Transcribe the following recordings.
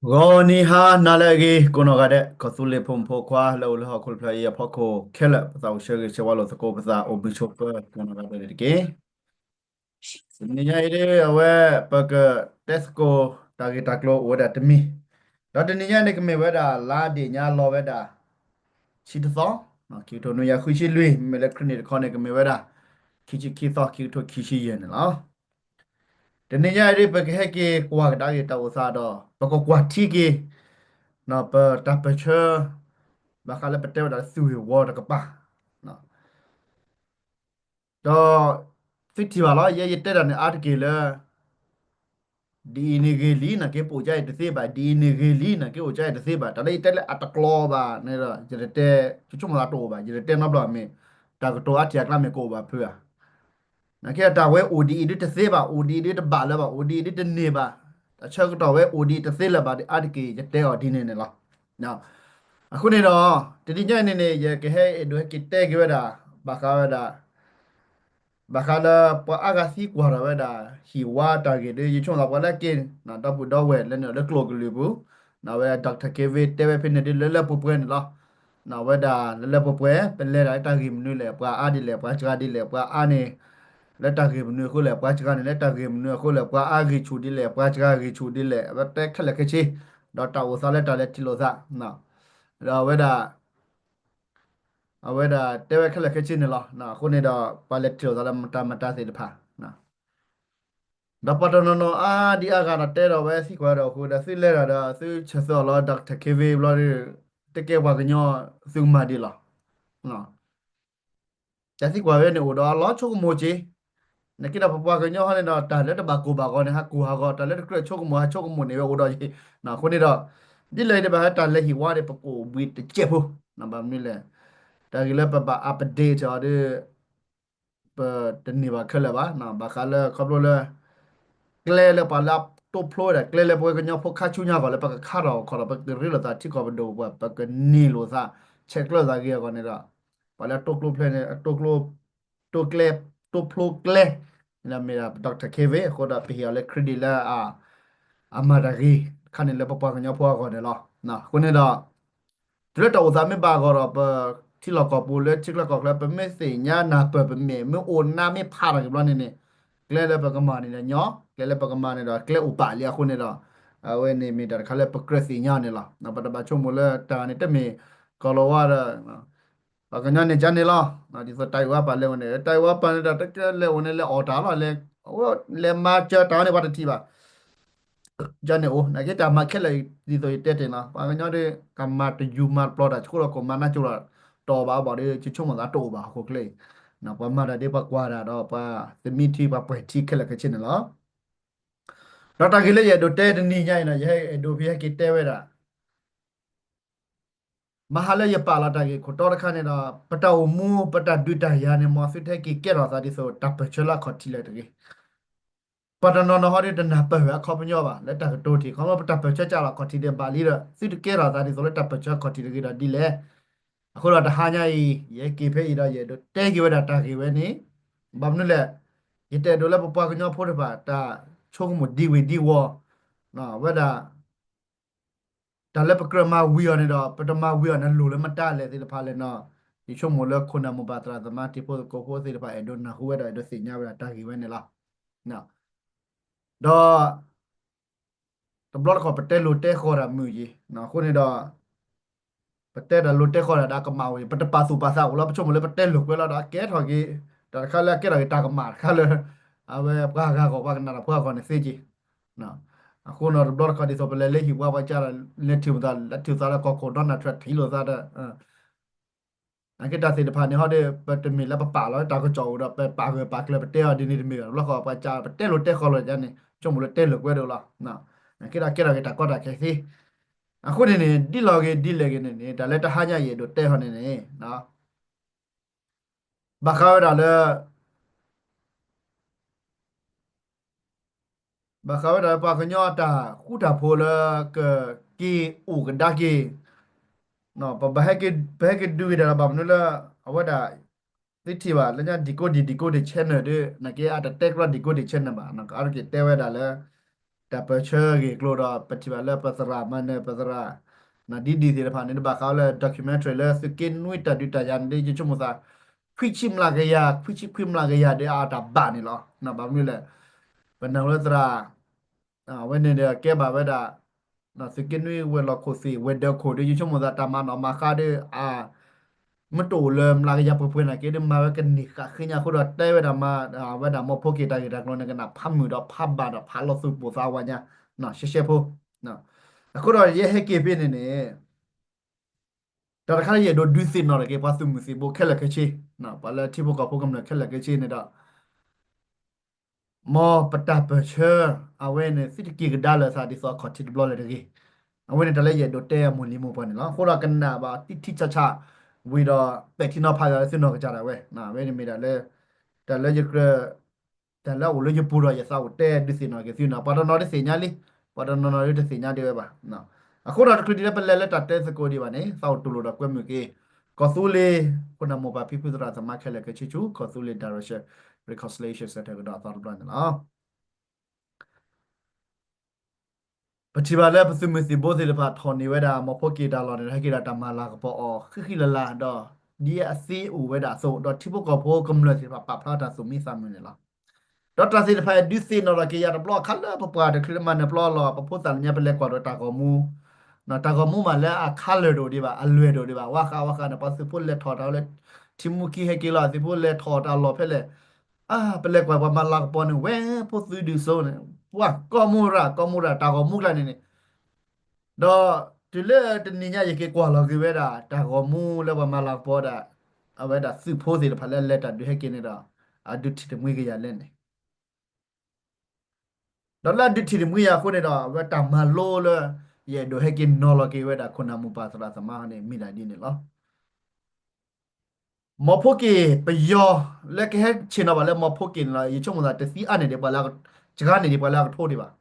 ဂီၤနံၤဟါနၤလၢအဂ့ၤ ကိးနီၢ်ဂၤဒဲး ကီၢ်သူလ့ၤဖိမုၣ်ဖိခွါ လၢအိၣ်လၢဟီၣ်ခိၣ်ဖျၢၣ်အံၤအဖီခိၣ်ခဲလၢာ် ပသးအိၣ်ဆၢဂ့ၤဆၢဝါလိာ်သကိး ပသးအိၣ်ဘှံးဆိးပၢၤ ကိးနီၢ်ဂၤဒဲးန့ၣ်တက့ၢ်. တနံၤညါအံၤဒ် အဝဲ ပကတဲသကိးတၢ်ဂ့ၢ်တၢ်ကျိၤအိၣ်ဝဲဒၣ်တမံၤ, ဒီးတနံၤညါန့ၣ် ကမ့ၢ်ဝဲဒၣ်လါဒ့ၣ်ညါလီၤဝဲဒၣ် ဆံတသီ, ခံကထိနွံကယၤဃုဆံလွံၢ်, မ့မ့ၢ်လၢခရံာ်နံၣ်တခီန့ၣ် ကမ့ၢ်ဝဲဒၣ် ခံဆံခံသီ ခံကထိခံဆံယဲၢ်န့ၣ်လီၤ. တနံၤညါအံၤဒ် ပကဟဲက့ၤကွၢ်ကဒါက့ၤတၢ်အိၣ်သးဒီး ပကကွၢ်ထံက့ၤ ပတၢ်ပၢၢ်ဆၢ ဘၣ်ဃးလၢပတဲဝဲဒၣ်လၢသုးဂ့ၢ်ဝီတကပၤ ဒီး သုထံၣ်ဘၣ်လီၤ ယဲယတဲတၢ်န့ၣ်အါတက့ၢ်လၢ ဒ်အံၤန့ၣ်ဂ့ၤလံ နာ်က့ပအိၣ်ကါအံၤတသ့ဘၣ်, ဒ်အံၤန့ၣ်ဂ့ၤလံ နာ်က့အိၣ်ကါအံၤတသ့ဘၣ်, တၢ်လၢယတဲလၢအတကျိၤဘၣ်န့ၣ်ဒီး ယတတဲ ဆိကမိၣ်သးတအိၣ်ဘၣ်, ယတတဲနီတဘျီမ့ၢ် တၢ်ကတိၤအါထံၣ်အကျါမ့ၢ်ကအိၣ်ဘၣ်ဖုဧါ. နာ်က့တၢ်ဝဲအိၣ်ဒ်အံၤဒ်တသ့ဘၣ်, အိၣ်ဒ်အံၤဒ်တဘၣ်လၢၤဘၣ်, အိၣ်ဒ်အံၤဒ်တန့ၢ်ဘၣ်, တၢ်ဆၢကတီၢ်ဝဲအိၣ်ဒ်အံၤတသ့လၢၤဘၣ်ဒီး အါတက့ၢ်ယတဲအီၤဒ်န့ၣ်န့ၣ်လီၤ. အဃိန့ၣ်ဒီး တနံၤညါအံၤန့ၣ်န့ၣ် ယကဟဲအဲၣ်ဒိးဟဲက့ၤတဲက့ၤဝဲဒၣ် ဘၣ်ဃးဝဲဒၣ် ဘၣ်ဃးလၢပှၤအါဂၤသံကွၢ်ထီၣ်ဝဲဒၣ် ဟံၣ်ဝါတၢ်ဂ့ၢ်ဒီး ယဆိကမိၣ်သးပှၤလၢက့ၤ ဒီပုၢ်ဒီဝဲၢ်လၢန့ၣ်လၢကျိာ်ကလုာ်ပူၤ အဝဲ Doctor Kevin တဲဝဲဖဲန့ၣ်ဒ်လၢလၢပှဲၤပှဲၤန့ၣ်လီၤ. အဝဲဒၣ်လၢလၢပှဲၤပှဲၤ ပလဲၤဒၣ်လၢတၢ်ဂ့ၢ်မနုၤလဲၣ်, ပှၤအါဒ်လဲၣ်, ပှၤစှၤဒ်လဲၣ်, ပှၤအါန့ၣ် လၢတၢ်ဂ့ၢ်မနုၤအဃိလဲၣ်, ပှၤစှၤန့ၣ်လၢတၢ်ဂ့ၢ်မနုၤအဃိလဲၣ်, ပှၤအါဂံၢ်ဆူၣ်ဒ်လဲၣ်, ပှၤစှၤဂံၢ်ဆူၣ်ဒ်လဲၣ်, အဝဲတဲခဲလၢာ်ခဲဆ့, ဒီးတၢ်အိၣ်သးလၢတၢ်လဲၤထံၣ်လိာ်သး ဒီးအဝဲဒၣ် အဝဲဒၣ်တဲဝဲခဲလၢာ်ခဲဆ့န့ၣ်လီၤ. အဃိန့ၣ်ဒီး ပှၤလဲၤထံၣ်လိာ်သးလၢမတၤမတၤသ့ၣ်တဖၣ် ဒီးပှၤတနီၤနီၤအါဒံအါဂၤဒီးတဲဒီးဝဲသံကွၢ်ဒီးအဃိဒီး သုလဲၤတၢ်ဒီး သုဆၢသၢအီၤလီၤ Doctor Kevin ဘျီဒီး တကဲပှၤကညီသုကမၤဒ်လီၤ. တၢ်သံကွၢ်ဝဲန့ၣ်အိၣ်ဒီးအလီၤဆိကမိၣ်က့ၤ, နာ်က့ဒီးပပှၤကညီဟီန့ၣ်ဒီး တၢ်လၢတဘၣ်ကိၢ်ဘၣ်ဂီၤန့ၣ် ဟးကိၢ်ဟးဂီၤ, တၢ်လၢတကြၢးဆိကမိၣ် ဟးဆိကမိၣ်န့ၣ်ဝဲအိၣ်ဒီးယံၤ, အဃိန့ၣ်ဒီး ဒ်လဲၣ်ဒ်ဘၣ်ဟဲတၢ်လဲၤဟံၣ်ဝါဒီး ပကအိၣ်ဘှံးတကဲးဖိ, ဘၣ်မနုၤလဲၣ်, တၢ်ဂ့ၢ်လၢပဘၣ် update အီၤဒီး ပတန့ၢ်ဘၣ်ခဲလၢာ်ဘၣ်, ဘၣ်ဃးလၢခီဖျိလၢ ကျဲလၢပှၤလၢအတိဖျိဝဲဒၣ် ကျဲလၢပဝဲကညီဖိခါဆူညါအဂီၢ်လၢပကခါထီၣ်အီၤခီဒီး ပကရ့လိာ်သးထံကီၢ်ပဒိၣ်ပှၤ ပကန့ၢ်လိာ်သး ဆဲးကျၢသးဂ့ၤအဂီၢ်န့ၣ်ဒီး ပှၤလၢအတိကျိဖျဲန့ၣ် တိကျိ တိကျဲ တိဖျိကျဲ မ့ၢ်ဒၣ် Doctor Kevin အဃိဒီး ပဟ့ၣ်အီၤလၢ credit လၢ အမၤတၢ်ဂ့ၤတခါန့ၣ်လၢပပှၤကညီဖိအဂီၢ်န့ၣ်လီၤ. အဃိန့ၣ်ဒီး တုၤလၢတၢ်အိၣ်သးမ့ၢ်ဘၣ်အဂီၢ်ဒီး ပထံလီၢ်ကီၢ်ပူၤလၢထံချၢကီၢ်ချၢ ပမ့ၢ်သ့ၣ်ညါနၢ်ပၢၢ် ပမ့ၢ်မ့ၢ်အိၣ်နါမ့ၢ်ဖးတၢ်ကဘျီန့ၣ်န့ၣ် ကျဲလၢပကမၤန့ၣ်ဒီးညီ ကျဲလၢပကမၤန့ၣ်ဒီးကျဲအိၣ်ပာ်လံအဃိန့ၣ်ဒီး အဝဲန့ၣ်မ့ၢ်တၢ်တခါလၢပကြၢးသ့ၣ်ညါန့ၣ်လီၤ. ပတဘၣ်ဆိကမိၣ်လၢတၢ်န့ၣ်တမ့ၢ်ကီၤလၤဝါဒီး ပှၤကညီန့ၣ်ကန့ၣ်လီၤ. ဒ်သိးတၢ်ဂ့ၢ်ဝါပာ်လဲၤအိၣ်န့ၣ် တၢ်ဂ့ၢ်ဝါပာ်န့ၣ်ဒီး တကဲလဲၤအိၣ်န့ၣ် လဲၤအီၣ်တၢ်လီၤ လဲၤမၤစၢၤတၢ်န့ၣ် ပှၤတထံၣ်ဘၣ် ကန့ၣ်အိၣ် နာ်က့တၢ်မၤခဲလၢာ် ဒ်သိးယတဲတ့ၢ်နီၤ ပှၤကညီဒီး ကမၤတယူၤမၤတပျီတၢ် ဆှိလီၤကိၢ်မၤနၢ်ကၠိလီၤ တအိၣ်ဘၣ်ဘၣ်ဒီး ယဆိကမိၣ်သးတအိၣ်ဘၣ်ဟီၣ်ခိၣ်ချၢအံၤ ပှၤမၤတၢ်ဒီးပှၤကွၢ်တၢ်ဒီး ပှၤသမံထံ ပှၤပှဲၤထံခဲလၢာ်ခဲဆ့န့ၣ်လီၤ. ဒီးတၢ်ဂ့ၢ်လၢယအဲၣ်ဒိးတဲတနံၤညါအံၤနီၤ ယဟဲအဲၣ်ဒိးဖဲဟဲက့ၤတဲဝဲဒၣ် မဟါလၢယပာ်လီၤတၢ်ဂ့ၢ်ခိၣ်တီတခါန့ၣ်ဒီး ပတၢ်အိၣ်မူ ပတၢ်ဒုးတၢ်ယၤန့ၣ် မ်သုတဟဲက့ၤကဲထီၣ်သးဒ်သိးတၢ်ပၢၢ်ဆၢလၢအခီၣ်ထံးလၢၤတဂ့ၤ. ပှၤတနီၤနီၤဟီဒ်တနၢ်ပၢၢ်ဝဲအခီပညီဘၣ် လၢတၢ်ကတိၤထံး ခီဖျိပတၢ်ပၢၢ်ဆၢကးလီၤအခီၣ်ထံးဒံးဘၣ်လံဒီး သုတကဲထီၣ်သးဒ်သိးလၢတၢ်ပၢၢ်ဆၢအခီၣ်ထံးတဂ့ၤဒီးဒ်လဲၣ်. အဃိဒီးတဟါညါအံၤ ယဟဲက့ၤဖဲအံၤဒီး ယအဲၣ်ဒိးတဲက့ၤဝဲဒၣ်တၢ်ဂ့ၢ်ဝဲန့ၣ် ဘၣ်မနုၤလဲၣ် ယတအဲၣ်ဒိးလၢပပှၤကညီဖိတဖၣ် တၢ်ဆိကမိၣ်ဒံဝံၤဒံဝီၤ ဝဲဒၣ် တၢ်လၢပကြၢးမၤဝံၤအီၤန့ၣ်ဒီး ပတမၤဝံၤအီၤန့ၣ် လိၣ်လၢမတၤလဲၣ်သ့ၣ်တဖၣ်လဲၣ်နီၤ. ယဆိကမိၣ်လၢခိၣ်နၢ်မိၢ်ပၢ်သရၣ်သမါတံၤဖိသကိးဖိသ့ၣ်တဖၣ် အဲၣ်ဒိးနၢ်ဟူဝဲဒီး အဲၣ်ဒိးသ့ၣ်ညါဝဲဒၣ်တၢ်ဂ့ၢ်ဝဲန့ၣ်လီၤ. ဒီး တဘျီတခီၣ် ပတဲလိၤတဲဃီၤတၢ်မုာ်ယံၤ အဃိန့ၣ်ဒီး ပတဲတၢ်လိၤတဲဃီၤတၢ်ဒီးကမၣ်ဝဲ ပတပာ်သူၣ်ပာ်သးအိၣ်လီၤ ပဆိကမိၣ်လၢပတဲလိၤကွဲလီၤဒီး ကဲထီၣ်က့ၤ တၢ်တခါလၢအကဲထီၣ်က့ၤတၢ်ကမၣ်တခါလၢ အဝဲပှၤဂၤဂီၢ် ပှၤကနၣ်တၢ်ဖိအဂီၢ်န့ၣ်သ့က့ၤ အဃိန့ၣ် တဘျီတခီၣ်ဒ်သိးပလဲၤလၢဟံၣ်ဝါပှၤကစၢ်ဒီး လဲၤထံၣ်ပသး လဲၤထံၣ်သးလၢကီၢ်ခိၣ် Donald Trump ထံၣ်လိာ်သးဒီး နာ်က့တၢ်သ့ၣ်တဖၣ်န့ၣ်ဟီဒီး ပတမ့ၢ်လၢပပာ်လီၤတၢ်ကစီၣ်အိၣ်ဒီး ပပာ်ဂၢၢ်ပာ်ကျၢၤပတဲအီၤဒ်န့ၣ်တမ့ၢ်ဘၣ် တဘျီဃီပှၤကၢ်ပတဲလိၤတဲဃီၤလိာ်ယါန့ၣ် ဆိကမိၣ်လၢတဲလိၤကွဲဒိၣ်လီၤ. နာ်က့ဒီးကဲထီၣ်က့ၤတၢ်ကီတၢ်ခဲသ့ အဃိန့ၣ်န့ၣ် ဒ်လီၤဂ့ၤဒ်လဲၣ်ဂ့ၤန့ၣ်န့ၣ် တၢ်လၢတဟါညါယအဲၣ်ဒိးတဲဟီန့ၣ်န့ၣ် ဘၣ်ဃးဝဲဒၣ်လၢ ဘၣ်ဃးဝဲဒၣ်လၢပှၤကညီအတၢ်ဃူတၢ်ဖိးလၢကက့ၤအိၣ်ကဒါက့ၤ ပဘၣ်ဟဲက့ၤ ပဟဲက့ၤဒုးက့ၤတၢ်လၢဘၣ်မနုၤလၢ အဝဲဒၣ် သုထံၣ်ဘၣ်လၢညါ Decoding Decoding Channel ဒီး နာ်က့အတတဲကျီ Decoding Channel ဘၣ် အါတက့ၢ်တဲဝဲဒၣ်လၢ တၢ်ပၢၢ်ဆၢအဂ့ၢ်အကျိၤဒီး ပထံၣ်ဘၣ်လၢပသရၣ်မၤနၢၤ ပသရၣ် ဒ်ဒံၣ်သ့ၣ်တဖၣ်န့ၣ် တဘၣ်ဃးလၢ documentary လၢသုးက့နွံတၢ်ဒုးတၢ်ယၤန့ၣ် ယဆိကမိၣ်သး ခွံဆံမျးကယၤ ခွံဆံခွံမျးကယၤဒီးအတၢ်ဘၣ်န့ၣ်လီၤ. ဘၣ်မနုၤလဲၣ်, ပနၢ်ဟူလၢသရၣ် အဝဲန့ၣ်ဒီးကဲဘၣ်ဝဲဒၣ် သုးက့နွံဝဲၤလီၢ်ခိၣ်သ့ၣ် ဝဲၤဒၢးခိၣ်ဒီး ယဆိကမိၣ်သးတၢ်မၤနီၣ်မၤဃါဒီး အ မ့ၢ်တအိၣ်လၢမျးကယၤပှဲၤပှဲၤနာ်က့ဒီး မၤဝဲကန့ၢ်ဃၣ်ဃ့ညါအဃိဒီး တဲဝဲဒၣ်မၤ ဝဲဒၣ်မီၢ်ဖိက့ၤတၢ်ဂ့ၢ်တၢ်ကျိၤန့ၣ် ကနၣ်ဖးမုာ်ဒီးဖးဘၣ်ဒီးဖးလီၤသူၣ်ပိၢ်သးဝးညါ ရှဲရှဲဖိ. အဃိဒီးယဟဲက့ၤဖဲန့ၣ်န့ၣ် တၢ်တခါလၢယအဲၣ်ဒိးဒုးသ့ၣ်နီၣ်ထီၣ်က့ၤ ပှၤသုးမုၢ်သံၣ်ဘိခဲလၢာ်ခဲဆ့, ပှၤလၢထံဖိကီၢ်ဖိကမျၢၢ်ခဲလၢာ်ခဲဆ့န့ၣ်ဒီး မ်ပတၢ်ပၢၢ်ဆၢ အဝဲန့ၣ် သုတက့ၤကဒါလၢၤသးဒ်သိးအခီၣ်ထံးတဘျီလၢၤတဂ့ၤ. အဝဲန့ၣ်တၢ်လၢယအဲၣ်ဒိးတဲအမိၢ်လံၤမိၢ်ပှၢ်န့ၣ်လီၤ. အဃိဒီးကနၣ်ဘၣ်တံၢ်ထံဆးဆး ဝံၤဒီးပဲာ်ထံနီၤဖးလၢသုနီၢ်ကစၢ်ဒၣ်ဝဲ, အဝဲန့ၣ်မ့ၢ်ဒၣ်လၢ တၢ်လၢယကြၢး တၢ်လၢအအိၣ်လၢယပူၤဒီးယသးအိၣ်တဲဒုးသ့ၣ်နီၣ်က့ၤသုန့ၣ် ပှၤတနီၤတသ့ၣ်ညါလံ, ပှၤတနီၤနီၤဒုးတသ့ၣ်ညါဒံးဝဲဘၣ်. အဃိဒီးတချုးဒံးလၢပလဲၤလၢတၢ်တဲသကိးဒံးဘၣ်န့ၣ် သးအိၣ်တူၢ်လိာ်ဒီးကွဲမုာ်က့ၤ ကီၢ်သူလ့ၤ ခိၣ်နၢ်မိၢ်ပၢ်ဖံဖုသရၣ်သမါခဲလၢာ်ခဲဆ့ဆူ ကီၢ်သူလ့ၤ Direction Reconciliation Centre ကဒီးအသီတဘျီန့ၣ်လီၤ. ပထံၣ်ဘၣ်လၢပသုးမုၢ်သံၣ်ဘိသ့ၣ်တဖၣ်ထီၣ်န့ၢ်ဝဲဒၣ် မီၢ်ဖိက့ၤတၢ်လီၢ်န့ၣ်ဒီး ဟဲက့ၤဒီးတၢ်မၤလၤကပီၤအီၤဃံးဃံးလၤလၤဒီး ဒ်အသ့အိၣ်ဝဲဒၣ်အသိး ဒီးထံဖိကီၢ်ဖိကမျၢၢ်သ့ၣ်တဖၣ်ပာ်ဖျါတၢ်သူၣ်မံသးမုာ်န့ၣ်လီၤ. ဒီးတၢ်သ့ၣ်တဖၣ်အံၤဒုးသ့ၣ်နီၣ်ထီၣ်က့ၤယၤတဘျီအခါလၢ ပပှၤတချုးလၢမၤနၢၤပျီလီၤ ပဖိသၣ်လၢညါပလဲၤကွၢ်ဒီးတၢ်ဂီၤမူ တၢ်ဂီၤမူမးလၢအ colour တအိၣ်ဒံးဘၣ် အလွဲၢ်တအိၣ်ဒံးဘၣ် ဝါဃးဝါဃးန့ၣ် ပှၤသုးဖိလဲၤထီၣ်တၢ်လၢ ထံမူခံဟဲက့ၤလီၤ သုးဖိလဲၤထီၣ်တၢ်လီၢ်ဖဲလဲၣ် အါ ပလဲၤကွၢ်ပှၤမၤလၤကပီၤန့ၣ် ဝဲဖိသုးဒုးစိန့ၣ် ပှၤကီၢ်မူရၣ် ကီၢ်မူရၣ် တၢ်ဂီၤမူကျါန့ၣ်န့ၣ် ဒီးတုၤလၢတနံၤညါယက့ၤကွၢ်လီၤက့ၤဝဲဒၣ် တၢ်ဂီၤမူလၢပှၤမၤလၤကပီၤဒၣ် အဝဲဒၣ်သုးဖိသ့ၣ်တဖၣ်လၢလဲၤတၢ်ဒုးဟဲက့ၤန့ၣ်ဒီး အဒုးထံၣ်တမှံကယၤလဲၣ်န့ၣ် ဒီးလၢအဒုးထံၣ်တမှံယၤအဃိန့ၣ်ဒီး အဝဲတၢ်မၤလိလၢ ယအဲၣ်ဒိးဟဲက့ၤနီၤလီၤက့ၤဝဲဒၣ်ခိၣ်နၢ်မိၢ်ပၢ်သရၣ်သမါန့ၣ် မ့ၢ်ဒၣ်ဒ်န့ၣ်လီၤ. မီၢ်ဖိက့ၤ ပယီၤ လၢကဟဲဆ့ၣ်နီၤဘၣ်လၢမီၢ်ဖိက့ၤန့ၣ်လီၤ ယဆိကမိၣ်သးတသံအါန့ၢ်ဒံးပှၤလၢ စှၤန့ၢ်ဒံးပှၤလၢအကထိဒံးဘၣ်,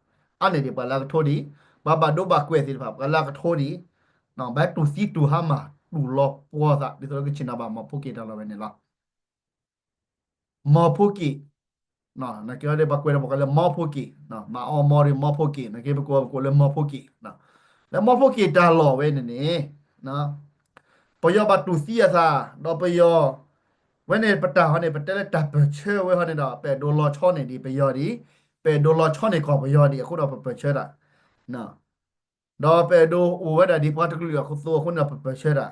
အါန့ၢ်ဒံးပှၤလၢအကထိဒံး, ပှၤဘၣ်ဒိဘၣ်ကွဲးသ့ၣ်တဖၣ် ပှၤလၢအကထိဒံး, ဘၣ်တူၢ်သံတူၢ်ဟါမၢ် တူၢ်လီၤပှီၢ်သး ဒ်သိးလၢကဆ့ၣ်နီၤဘၣ်မီၢ်ဖိက့ၤတၢ်လီၢ်ဝဲန့ၣ်လီၤ. မီၢ်ဖိက့ၤ, နကဲဒ်ပှၤကွဲးဒီးပှၤလၢမီၢ်ဖိက့ၤ, မၤအီမီၢ်ဒီးမီၢ်ဖိက့ၤ နကဲပကိးပကိးလၢမီၢ်ဖိက့ၤ, လၢမီၢ်ဖိက့ၤတၢ်လီၢ်ဝဲန့ၣ်န့ၣ် ပယီၤဘၣ်တူၢ်သံအသး ဒီးပယီၤ ဝဲန့ၣ်ပတၢ်ဟီန့ၣ် ပတဲလၢတၢ်ပၢၢ်ဆၢဝဲဟီန့ၣ်ဒီး ပအဲၣ်ဒိးလီၤဆီန့ၢ်ဒံးပယီၤဒံး, ပအဲၣ်ဒိးလီၤဆီန့ၢ်ကီၢ်ပယီၤဒံးအဃိဒီးပပၢၢ်ဆၢတၢ် ဒီးပအဲၣ်ဒိးအိၣ်ဝဲဒၣ်ဒ်ပှၤတကလုာ်အသိးအဃိန့ၣ်ဒီးပပၢၢ်ဆၢတၢ်,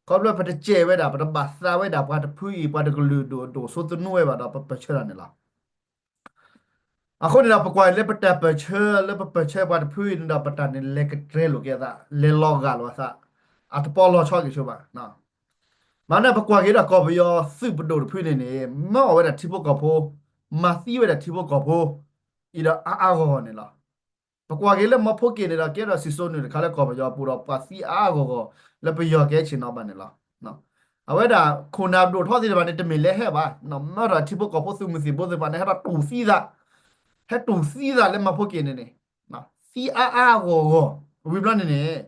ခီဖျိပတစဲးဝဲဒၣ် ပတဘၣ်သးဝဲဒၣ်ပှၤတဖုအံၤ ပှၤတကလုာ်ဒိၣ်ဒိၣ်စိသနူဝဲဘၣ်ဒီးပပၢၢ်ဆၢတၢ်န့ၣ်လီၤ. အဃိန့ၣ်ဒီး ပကွၢ်လၢပတၢ်ပၢၢ်ဆၢလၢပပၢၢ်ဆၢပှၤတဖုအံၤန့ၣ်ဒီး ပတၢ်န့ၣ်လဲၤကတြဲလိာ်က့ၤအသး လဲၤလီၤဂာ်လိာ်အသး အတပီလီၤဆီက့ၤဆိဘၣ်. မ့ၢ်န့ၣ် ပကွၢ်က့ၤဒီးကီၢ်ပယီၤသုးပဒိၣ်တဖုန့ၣ်န့ၣ် မၢအီၣ်ဝဲဒၣ်ထံဖိကီၢ်ဖိ မၤသံဝဲဒၣ်ထံဖိကီၢ်ဖိ အံၤဒီးအါအါဂီၢ်ဂီၢ်န့ၣ်လီၤ. ပကွၢ်က့ၤလၢမီၢ်ဖိက့ၤန့ၣ်ဒီး ကဲဒီးစံၣ်စိၤနုာ်တခါလၢကီၢ်ပယီၤအပူၤဒီး ပှၤသံအါအါဂီၢ်ဂီၢ် လၢပယီၤကဟဲဆ့ၣ်နီၤဘၣ်န့ၣ်လီၤ. အဝဲဒၣ်ခိၣ်နၢ်ပဒိၣ်ထီသ့ၣ်တဖၣ်န့ၣ် တမ့ၢ်လၢဟဲဘၣ်, မ့ၢ်ဒီးထံဖိကီၢ်ဖိသုးမုၢ်သံၣ်ဘိသ့ၣ်တဖၣ်န့ၣ် ဟဲဒီးတူၢ်သံသး, ဟဲတူၢ်သံသးလၢမီၢ်ဖိက့ၤန့ၣ်န့ၣ် သံအါအါဂီၢ်ဂီၢ် ဝံၤဘျီန့ၣ်န့ၣ်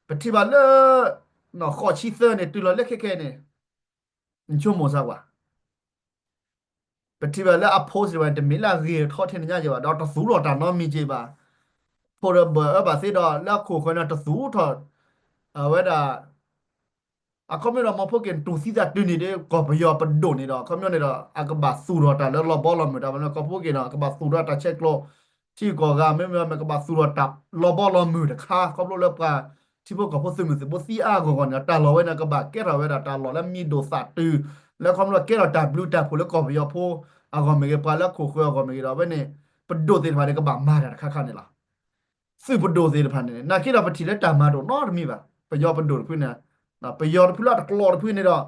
ပထံၣ်ဘၣ်လၢ ဃိးဆံသၢန့ၣ် တုၤလီၤလၢခဲခဲန့ၣ် နဆိကမိၣ်စၢ်ကွၢ် ပထံၣ်ဘၣ်လၢအ post ဘၣ် တမ့ၢ်လၢအဂ့ၤထီၣ်ထဲန့ၣ်ညါက့ၤဘၣ် ဒီးတသူၣ်ထီၣ်တၢ်နီတမံၤက့ၤဘၣ်. ဖိဒီးဘၢၣ်အၢဘၣ်သ့ဒီး လၢအခိၣ်ဃၢၤန့ၣ်တသူၣ်ထီၣ် အဝဲဒၣ် အခီပညီဒီးမီၢ်ဖိက့ၤန့ၣ် တူၢ်သံသးတုၤန့ၣ်ဒီး ကီၢ်ပယီၤပဒိၣ်န့ၣ်ဒီး အခီပညီန့ၣ်ဒီး အကဘၣ်သူၣ်ထီၣ်တၢ်လၢလီၤဘီလီၤမုၢ်တၢ်ဘၣ်န့ၣ် ကီၢ်ဖိက့ၤန့ၣ် အကဘၣ်သူၣ်ထီၣ်တၢ်ဆဲးကျိး ထံဂုၤကီၢ်ဂၤ မ့မ့ၢ်ကဘၣ်သူၣ်ထီၣ်တၢ်လီၤဘီလီၤမုၢ်တခါ ခီဖျိလၢပှၤထံဖိကီၢ်ဖိသုးမုၢ်သံၣ်ဘိသံအါအါဂီၢ်ဂီၢ်န့ၣ် တၢ်လီၢ်ဝဲန့ၣ် ကဘၣ်ကဲထီၣ်ဝဲဒၣ်တၢ်လီၢ်လၢမံၤဒိၣ်သၣ်တုၤ လၢခီဖျိကဲထီၣ်တၢ်ဘျုးတၢ်ဖှိၣ်လၢကီၢ်ပယီၤဖိအဂီၢ်မ့ၢ်ဂ့ၤ ပှၤလၢအခိၣ်ဃၢၤအဂီၢ်မ့ၢ်ဂ့ၤဒီး အဝဲန့ၣ် ပဒိၣ်သ့ၣ်တဖၣ်န့ၣ် ကဘၣ်မၤတၢ်တခါခါန့ၣ်လီၤ. သုးပဒိၣ်သ့ၣ်တဖၣ်န့ၣ် နာ်က့ဒီးပထံၣ်လၢတၢ်မၤတအိၣ်နီတမံၤဘၣ်. ပယီၤပဒိၣ်တဖုန့ၣ် ပယီၤတဖုလၢအတကျိၤတဖုန့ၣ်ဒီး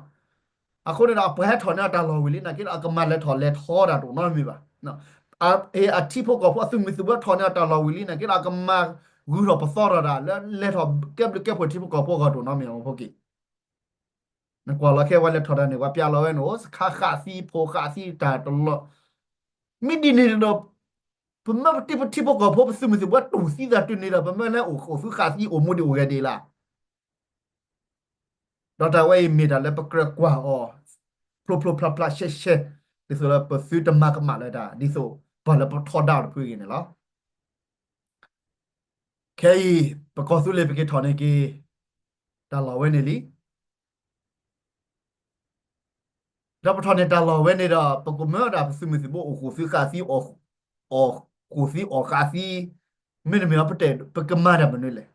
အဃိန့ၣ်ဒီး အပှၤဟဲထီၣ်န့ၢ်အတၢ်လီၢ်ဝံၤလံ နာ်က့ဒီး အကမၤလဲၤထီၣ်လဲၤထီတၢ်တအိၣ်နီတမံၤဘၣ်. အထံဖိကီၢ်ဖိအသုးမုၢ်သံၣ်ဘိထီၣ်န့ၢ်အတၢ်လီၢ်ဝံၤလံ နာ်က့ဒီး အကမၤဂုာ်ထီၣ်ပသီထီၣ်တၢ်လၢလဲၤထီၣ်ကဲဘျုးကဲဖှိၣ်ထံဖိကီၢ်ဖိအဂီၢ်တအိၣ်နီတမံၤ မီၢ်ဖိက့ၤ နကွၢ်လီၤခဲဝဲလဲၤထီၣ်တၢ်န့ၣ် ပှၤပျဲလီၤဝဲန့ၣ် အိၣ်စခါဃးသံဖိဃးသံတၢ်တလီၢ် မ့ၢ်ဒ်န့ၣ်ဒီး ပမ့ၢ်ပထံဖိကီၢ်ဖိပသုးမုၢ်သံၣ်ဘိတူၢ်သံသးတုၤန့ၣ်ဒီး ပမ့ၢ်လဲၤအိၣ်အိၣ်သုဃးသံအိၣ်မူဒံးအိၣ်ဂဲၤဒံးလၢ် ဒီးတၢ်ဝဲအံၤမ့ၢ်တၢ်လၢပကြၢးကွၢ်အီၤ ဖျိဖျိဖျါဖျါရှဲရှဲ ဒ်သိးလၢပသုတမၤကမၣ်လၢၤတၢ် ဒ်သိးပှၤလၢပထီဒါအီၤတဖုအဂ့ၢ်န့ၣ်လီၤ. ခဲအံၤ ပကီၢ်သူလ့ၤပက့ၤထီၣ်န့ၢ်က့ၤ တၢ်လီၢ်ဝဲန့ၣ်လံ. ဒီးပထီၣ်န့ၢ်တၢ်လီၢ်ဝဲန့ၣ်ဒီး ပကမၢဒၣ်ပသုးမုၢ်သံၣ်ဘိအိၣ်ဃိၣ်သံဃာ်သံ, အိၣ်ဃိၣ်သံအီၣ်ဃာ်သံ, မ့တမ့ၢ်ပတဲာ် ပကမၤတၢ်မနုၤလဲၣ်.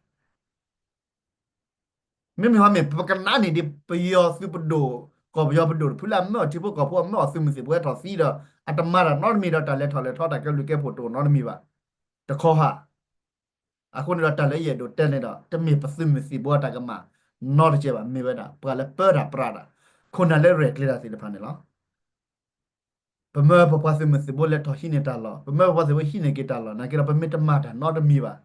မ့မ့ၢ်ဟီမ့ၢ် ပကနးန့ၢ်ဒံး ပယီၤသုးပဒိၣ် ကီၢ်ပယီၤပဒိၣ်တဖုလၢအမၢအီၤထံဖိကီၢ်ဖိ အမၢအီၤသုးမုၢ်သံၣ်ဘိဟဲထီၣ်သံဒီး အတမၤတၢ်နီတမံၤဒီး တၢ်လဲၤထီၣ်လဲၤထီ တၢ်ကဲဘျုးကဲဖှိၣ်တအိၣ်နီတမံၤဘၣ်. တခီဧါ. အဃိန့ၣ်ဒီး တၢ်လၢယအဲၣ်ဒိးတဲန့ၣ်ဒီး တမ့ၢ်ပသုးမုၢ်သံၣ်ဘိအတၢ်ကမၣ်နီတစဲးဘၣ်, မ့ၢ်ဝဲဒၣ် ပှၤလၢပၢတၢ်ပြးတၢ် ခိၣ်နၢ်လၢရဲၣ်ကျဲၤတၢ်သ့ၣ်တဖၣ်န့ၣ်လီၤ. ပမၢပပှၤသုးမုၢ်သံၣ်ဘိလဲၤထီၣ်ဟံးန့ၢ်တၢ်လီၢ်, ပမၢပပှၤသုးမုၢ်သံၣ်ဘိဟံးန့ၢ်က့ၤတၢ်လီၢ် နာ်က့ဒီး ပမ့ၢ်တမၤတၢ်နီတမံၤဘၣ်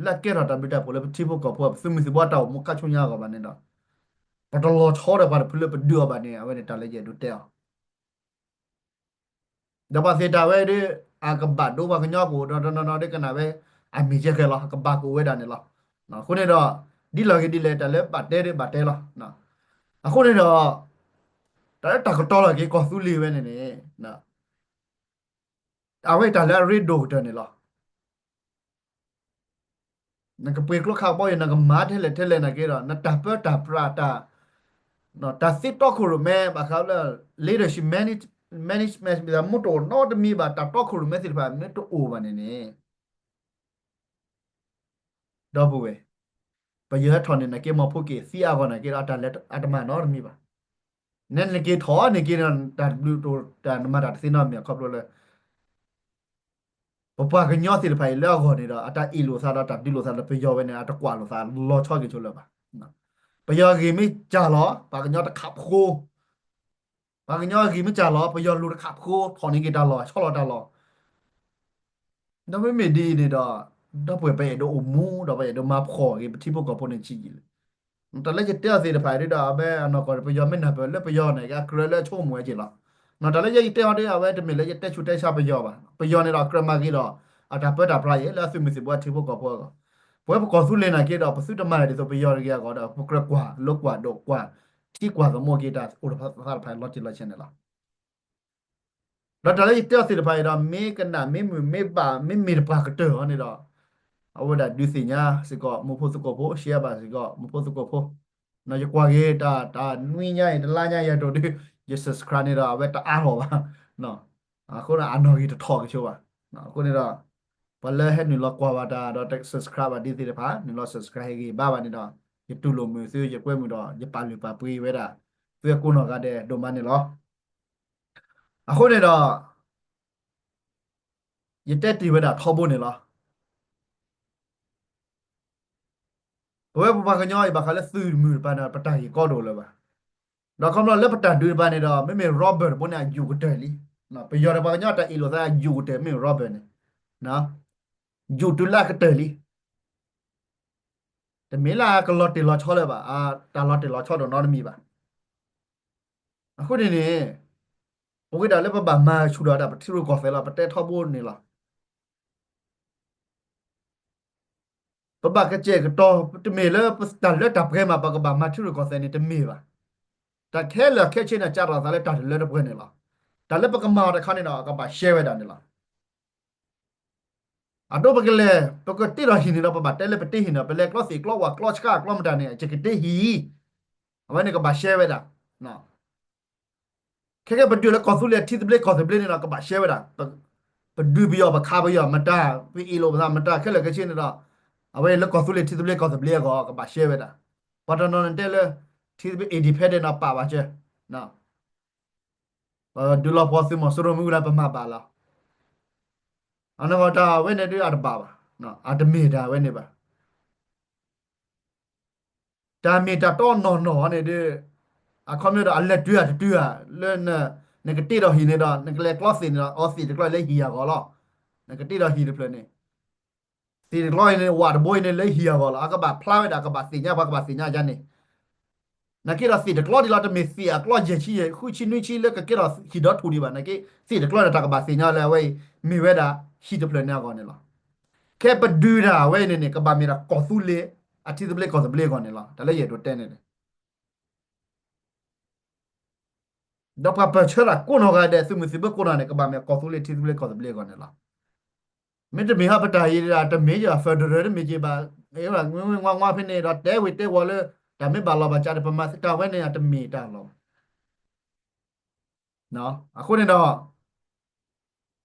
လၢအကဲထီၣ်တၢ်ဘျုးတၢ်ဖှိၣ်လၢပထံဖိကီၢ်ဖိ ပသုးမုၢ်သံၣ်ဘိအတၢ်အိၣ်မူခါဆူညါအဂီၢ်ဘၣ်န့ၣ်ဒီး ပတလီၤဆီဒီးပှၤတဖုလၢပဒုးအီၤဘၣ်န့ၣ် အဝဲန့ၣ်တၢ်လၢယအဲၣ်ဒိးတဲအီၤ ဒီးပှၤသ့ၣ်တၢ်ဝဲဒီး အကဘၣ်ဒိပှၤကညီကအိၣ်ဒီး တနီၤနီၤဒ်ကနၣ်ဝဲ အမ့ၢ်ကဲဃဲလီၤ အကဘၣ်ကအိၣ်ဝဲဒၣ်န့ၣ်လီၤ. အဃိန့ၣ်ဒီး ဒ်လဲၣ်ဂ့ၤဒ်လဲၣ် တၢ်လၢဘၣ်တဲဒီးဘၣ်တဲလီၤ. အဃိန့ၣ်ဒီး တၢ်လၢတၢ်ကတီၤလီၤက့ၤကီၢ်သူလ့ၤဝဲန့ၣ်န့ၣ် အဝဲတၢ်လၢအရ့ဒိၣ်ကတၢၢ်န့ၣ်လီၤ. နကပှ့ၤကျိခးကပီၤအံၤ နကမၤထဲလဲၣ်ထဲလဲၣ်နာ်က့ဒီး နတၢ်ပၢတၢ်ပြးတၢ် တၢ်သ့တီခိၣ်ရိၣ်မဲ ဘၣ်ဃးလၢ leadership manage-, management မ့ၢ်မ့ၢ်တအိၣ်နီတမံၤဘၣ် တၢ်တီခိၣ်ရိၣ်မဲသ့ၣ်တဖၣ်မ့ၢ်တအိၣ်ဘၣ်န့ၣ်န့ၣ် ဒီပုၢ်ဝဲၢ်, ပယီၤဟဲထီၣ်န့ၣ် နက့မီၤဖိက့ၤသံအဂီၢ်နာ်က့ဒီး တၢ်လၢအတမၤနီတမံၤဘၣ်. နနက့ၤထီၣ်န့ၢ်က့ၤ တၢ်ဘျုးတၢ်နမၤတၢ်တသ့နီတမံၤ ခီဖျိလၢ ပပှၤကညီသ့ၣ်တဖၣ်အံၤလၢအဂီၢ်န့ၣ်ဒီး အတၢ်အ့ၣ်လိာ်သးဒီးတၢ်ဒုးလိာ်သးဒီးပယီၤဝဲန့ၣ် အတကွၢ်လိာ်သးလီၤဆီက့ၤဆိလၢၤဘၣ်. ပယီၤဂ့ၢ်မ့ၢ်စၢ်လီၤ ပှၤကညီတခးဖိ ပှၤကညီဂ့ၢ်မ့ၢ်စၢ်လီၤ ပယီၤလူၤတခးဖိ ထီၣ်န့ၢ်က့ၤတၢ်လီၢ် ဆီလီၤတၢ်လီၢ် ဒီးမ့မ့ၢ်ဒ်အံၤန့ၣ်ဒီး ဒီပုၢ်ဝဲၢ်ပအဲၣ်ဒိးအိၣ်မူ ဒီးပအဲၣ်ဒိးမၤဖှီၣ်က့ၤ ပထံဖိကီၢ်ဖိန့ၣ်ဆံးယံာ်လံ. တၢ်လၢယတဲအီၤသ့ၣ်တဖၣ်အံၤဒီး အဝဲအနီၢ်ကီၢ်ပယီၤမ့ၢ်နၢ်ပၢၢ်လၢပယီၤန့ၣ် အကြၢးလၢအဆိကမိၣ်ဝဲက့ၤလီၤ. တၢ်လၢယတဲအီၤဒီး အဝဲတမ့ၢ်လၢယတဲဆူးတဲဆါပယီၤဘၣ်. ပယီၤန့ၣ်ဒီးအကြၢးမၤက့ၤဒီး အတၢ်ပၢတၢ်ပြးယဲၢ်လၢအသုးမုၢ်သံၣ်ဘိအထံဖိကီၢ်ဖိအဂီၢ်. ပဝဲပကီၢ်သူလ့ၤနာ်က့ဒီး ပသုတမၤဒ်သိးပယီၤတဂ့ၤအဂီၢ်ဒီး ပကြၢးကွၢ်လိကွၢ်ဒိးကွၢ် ထံကွၢ်သမူက့ၤတၢ်အိၣ်တဖၣ်သ့ၣ်တဖၣ်လီၤတံၢ်လီၤဆဲးန့ၣ်လီၤ. ဒီးတၢ်လၢယတဲအီၤသ့ၣ်တဖၣ်အံၤဒီး မ့ၢ်ကနၣ်မ့ၢ်မုာ်မ့ၢ်ဘၣ် မ့မ့ၢ်တပှၤကတၢၢ်အီၤန့ၣ်ဒီး အဝဲဒၣ်ဒုးသ့ၣ်ညါစ့ၢ်ကီး မူဖိသကိးဖိ ရှဲဘၣ်စ့ၢ်ကီး မူဖိသကိးဖိ, ယကွၢ်က့ၤတၢ် တၢ်နွံညါအံၤ တလါညါအံၤအဒိၣ်ဒီး ယ subscribe န့ၣ်ဒီး အဝဲတအါလီၤဘၣ်. အဃိန့ၣ် အနီၢ်ဂံၢ်တထီၣ်ကဆိဘၣ်. အဃိန့ၣ်ဒီး ပှၤလၢဟဲနုာ်လီၤကွၢ်ဘၣ်တၢ်ဒီး subscribe ဘၣ်ဒ်သ့ၣ်တဖၣ် နုာ်လီၤ subscribe ဟ့ၣ်ဂံၢ်ဘါဘၣ်န့ၣ်ဒီး ယတူၢ်လိာ်မုာ်သု ယကွဲမုာ်ဒီး ယပာ်လုၢ်ပာ်ပှ့ၤဝဲဒၣ် သုကိးနီၢ်ဂၤဒဲးဒိၣ်မးန့ၣ်လီၤ. အဃိန့ၣ်ဒီး ယတဲတ့ၢ်ဝဲဒၣ်ထီဘိန့ၣ်လီၤ. ပဝဲပပှၤကညီအံၤဘၣ်ဃးလၢသုးမုၢ်တပၤန့ၣ် ပတၢ်ဂ့ၢ်ကီတအိၣ်လၢၤဘၣ်. ဒီးခီဖျိလၢပတၢ်ဒုးတပၤန့ၣ်ဒီး မ့မ့ၢ် Robert တဘိန့ၣ် အယူၤကတၢၢ်လံ. ပယီၤဒီးပှၤကညီတၢ်အ့ၣ်လိာ်သးယူၤကတၢၢ်မ့ၢ် Robert န့ၣ် ယူၤတုၤလၢအကတၢၢ်လံ. တမ့ၢ်လၢအကလီၤတ့ၢ်လီၤဆီလၢၤဘၣ်, တၢ်လီၤတ့ၢ်လီၤဆီတအိၣ်နီတမံၤဘၣ်. အဃိန့ၣ်န့ၣ် ပဝဲဒၣ်လၢပဘၣ်မၤဆူၣ်ဒီးဒၣ်ပထံရူၢ်ကီၢ်သဲးလီၤ, ပတဲထီဘိန့ၣ်လီၤ. ပဘၣ်ကစဲးကတီၤ, တမ့ၢ်လၢတၢ်လၢတၢ်ပှဲၤမး ပကဘၣ်မၤထံရူၢ်ကီၢ်သဲးန့ၣ် တမ့ၢ်ဘၣ်. တၢ်ခဲလၢာ်ခဲဆ့န့ၣ် ကးထီၣ်သးလၢတၢ်တလၢတပှဲၤန့ၣ်လီၤ. တၢ်လၢပကမၤအီၤတခါန့ၣ်ဒီး ကဘၣ်ရှဲဝဲဒၣ်န့ၣ်လီၤ. အဒိပကလဲၤ ပကတ့ထီၣ်ဟံၣ်န့ၣ်ဒီး ပဘၣ်တဲလၢပတ့ဟံၣ်န့ၣ်ဒီး ပလဲၤကျီသ့ၣ်ကျီဝၣ်ကျီဆှးကျီမတၤန့ၣ် ယကတ့ဟံၣ်, အဝဲန့ၣ်ကဘၣ်ရှဲဝဲဒၣ်. ခဲကဲပဒုးလၢကီၢ်သူလ့ၤထံသဘျ့ကီၢ်သဘျ့န့ၣ်ဒီး ကဘၣ်ရှဲဝဲဒၣ်. ပဒုးပယီၤပခးပယီၤမတၤ, ပအ့ၣ်လိာ်ပသးမတၤ ခဲလၢာ်ခဲဆ့န့ၣ်ဒီး အဝဲလၢကီၢ်သူလ့ၤထံသဘျ့ကီၢ်သဘျ့အဂီၢ် ကဘၣ်ရှဲဝဲဒၣ်. ပှၤတနီၤန့ၣ်တဲလၢ ထံသဘျ့ independent န့ၣ်ပာ်ဘၣ်စၢၤ ပဒုးလီၤပှီၢ်သုးမီၤစိရိၤမ့ၢ်ဝံၤလၢ ပမၤဘၣ်လီၤ. အနီၢ်ကီၢ်တၢ်ဝဲန့ၣ်ဒုးအတဘၣ်ဘၣ်, အတမ့ၢ်တၢ်ဝဲန့ၣ်ဘၣ်. တၢ်မ့ၢ်တၢ်တီနီၢ်နီၢ်န့ၣ်ဒုး အခီပညီဒီးအလဲၤတုၤဧါတတုၤဧါ, လၢနကတ့ဒီးဟံၣ်န့ၣ်ဒီး နကလဲၤကျီသ့ၣ်န့ၣ်ဒီး အီသ့ၣ်တကျီလၢဟံၣ်အဂီၢ်လီၤ. နကတ့ဒီးဟံၣ်တဖျၢၣ်န့ၣ် သ့ၣ်တကျီအံၤန့ၣ် ဝးတဘိအံၤန့ၣ် လၢဟံၣ်အဂီၢ်လီၤ. အကဘၣ်ဖျါဝဲဒၣ် ကဘၣ်သ့ၣ်ညါ ပှၤကဘၣ်သ့ၣ်ညါယါန့ၣ် နာ်က့ဒီးသ့ၣ်တကျီဒ်လီၤ, တမ့ၢ်သ့ၣ်အကျီယဲၢ်ဆံယဲၢ်ဃုဆံနွံဆံလၢကကဲထီၣ်ဟံၣ်ဒီထူၣ်ဒံးဘၣ်. နာ်က့ သ့ၣ်တကျီန့ၣ် တၢ်ကဘၣ်သ့ၣ်ညါလၢအဝဲအံၤ မ့ၢ်ဝဲဒၣ်ဟံၣ်တဖျၢၣ်န့ၣ်အဂီၢ်န့ၣ်လီၤ. ခဲပဒုးတၢ်အဝဲအံၤန့ၣ်န့ၣ် ကဘၣ်မ့ၢ်ဒၣ်ကီၢ်သူလ့ၤ အထံသဘျ့ကီၢ်သဘျ့အဂီၢ်န့ၣ်လီၤ. တၢ်လၢယအဲၣ်ဒိးတဲန့ၣ်န့ၣ် ဒီးပှၤပၢၢ်ဆၢတၢ်ကိးနီၢ်ဂၤဒဲး သုးမုၢ်သံၣ်ဘိကိးနီၢ်န့ၣ် ကဘၣ်မ့ၢ်ကီၢ်သူလ့ၤထံသဘျ့ကီၢ်သဘျ့အဂီၢ်န့ၣ်လီၤ. မ့တမ့ၢ်ဟီ ပတၢ်အံၤဒၣ် တမ့ၢ်ယ federal တမ့ၢ်က့ၤဘၣ်, ဝဲဝဲငွါငွါဖဲန့ၣ်ဒီး တဲဝံၤတဲဝီၤလၢ တၢ်မ့ၢ်ဘၣ်လီၤဘၣ်စးဒီး ပမၤသ့တၢ်ဝဲန့ၣ် အတမ့ၢ်တၢ်လီၤဘၣ်. အဃိန့ၣ်ဒီး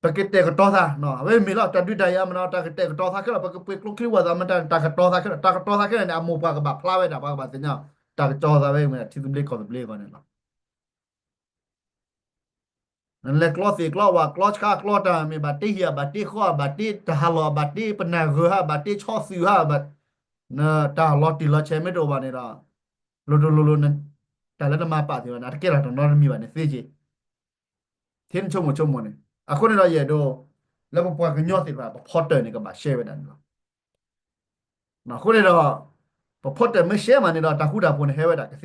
ပကတဲာ်ကတီၤသး, အဝဲမ့ၢ်လီၤ တၢ်ဒုးတၢ်ယၤမနီၤ တၢ်ကတဲာ်ကတီၤသးခဲလၢာ် ပကပှ့ၤကျိချံဝဲသးမတၤ တၢ်ကတီၤသးခဲလၢာ် တၢ်ကတီၤသးခဲလၢာ်န့ၣ် အမိၢ်ပှၢ် ကဘၣ်ဖျါဝဲဒၣ် ပှၤကဘၣ်သ့ၣ်ညါ တၢ်ကတီၤသးဝဲမ့ၢ်ထံသဘျ့ကီၢ်သဘျ့အဂီၢ်န့ၣ်လီၤ. နလဲၤကျီသ့ၣ်ကျီဝၣ် ကျီဆှါကျီတၢ် မ့ၢ်ဘၣ်တ့ဟံၣ် ဘၣ်တ့ဃီ ဘၣ်တ့တၢ်ဟးလီၢ် ဘၣ်တ့ပနၢ်ဂၢၢ်ဟါ ဘၣ်တ့ဆီသုးဟါ ဘၣ် တၢ်လီၤတံၢ်လီၤဆဲးမ့ၢ်တအိၣ်ဘၣ်န့ၣ်ဒီး လိၤတလိၤလိၤ တၢ်လၢနမၤပာ်သ့ဘၣ်န့ၣ် အတကဲထီၣ်တနီတမံၤဘၣ်န့ၣ် သ့က့ၤ ထဲနဆိကမိၣ်ဆိကမိၣ်န့ၣ် အဃိန့ၣ်ဒီးယအဲၣ်ဒိး လၢပပှၤကညီသ့ၣ်တဖၣ် ပဖီတၢၢ်န့ၣ် ကဘၣ်ရှဲဝဲဒၣ်န့ၣ်လီၤ. အဃိန့ၣ်ဒီး ပဖီတၢၢ်မ့ၢ်ရှဲမးန့ၣ်ဒီး တၢ်ဃူတၢ်ဖိးန့ၣ်ဟဲဝဲဒၣ်ကသ့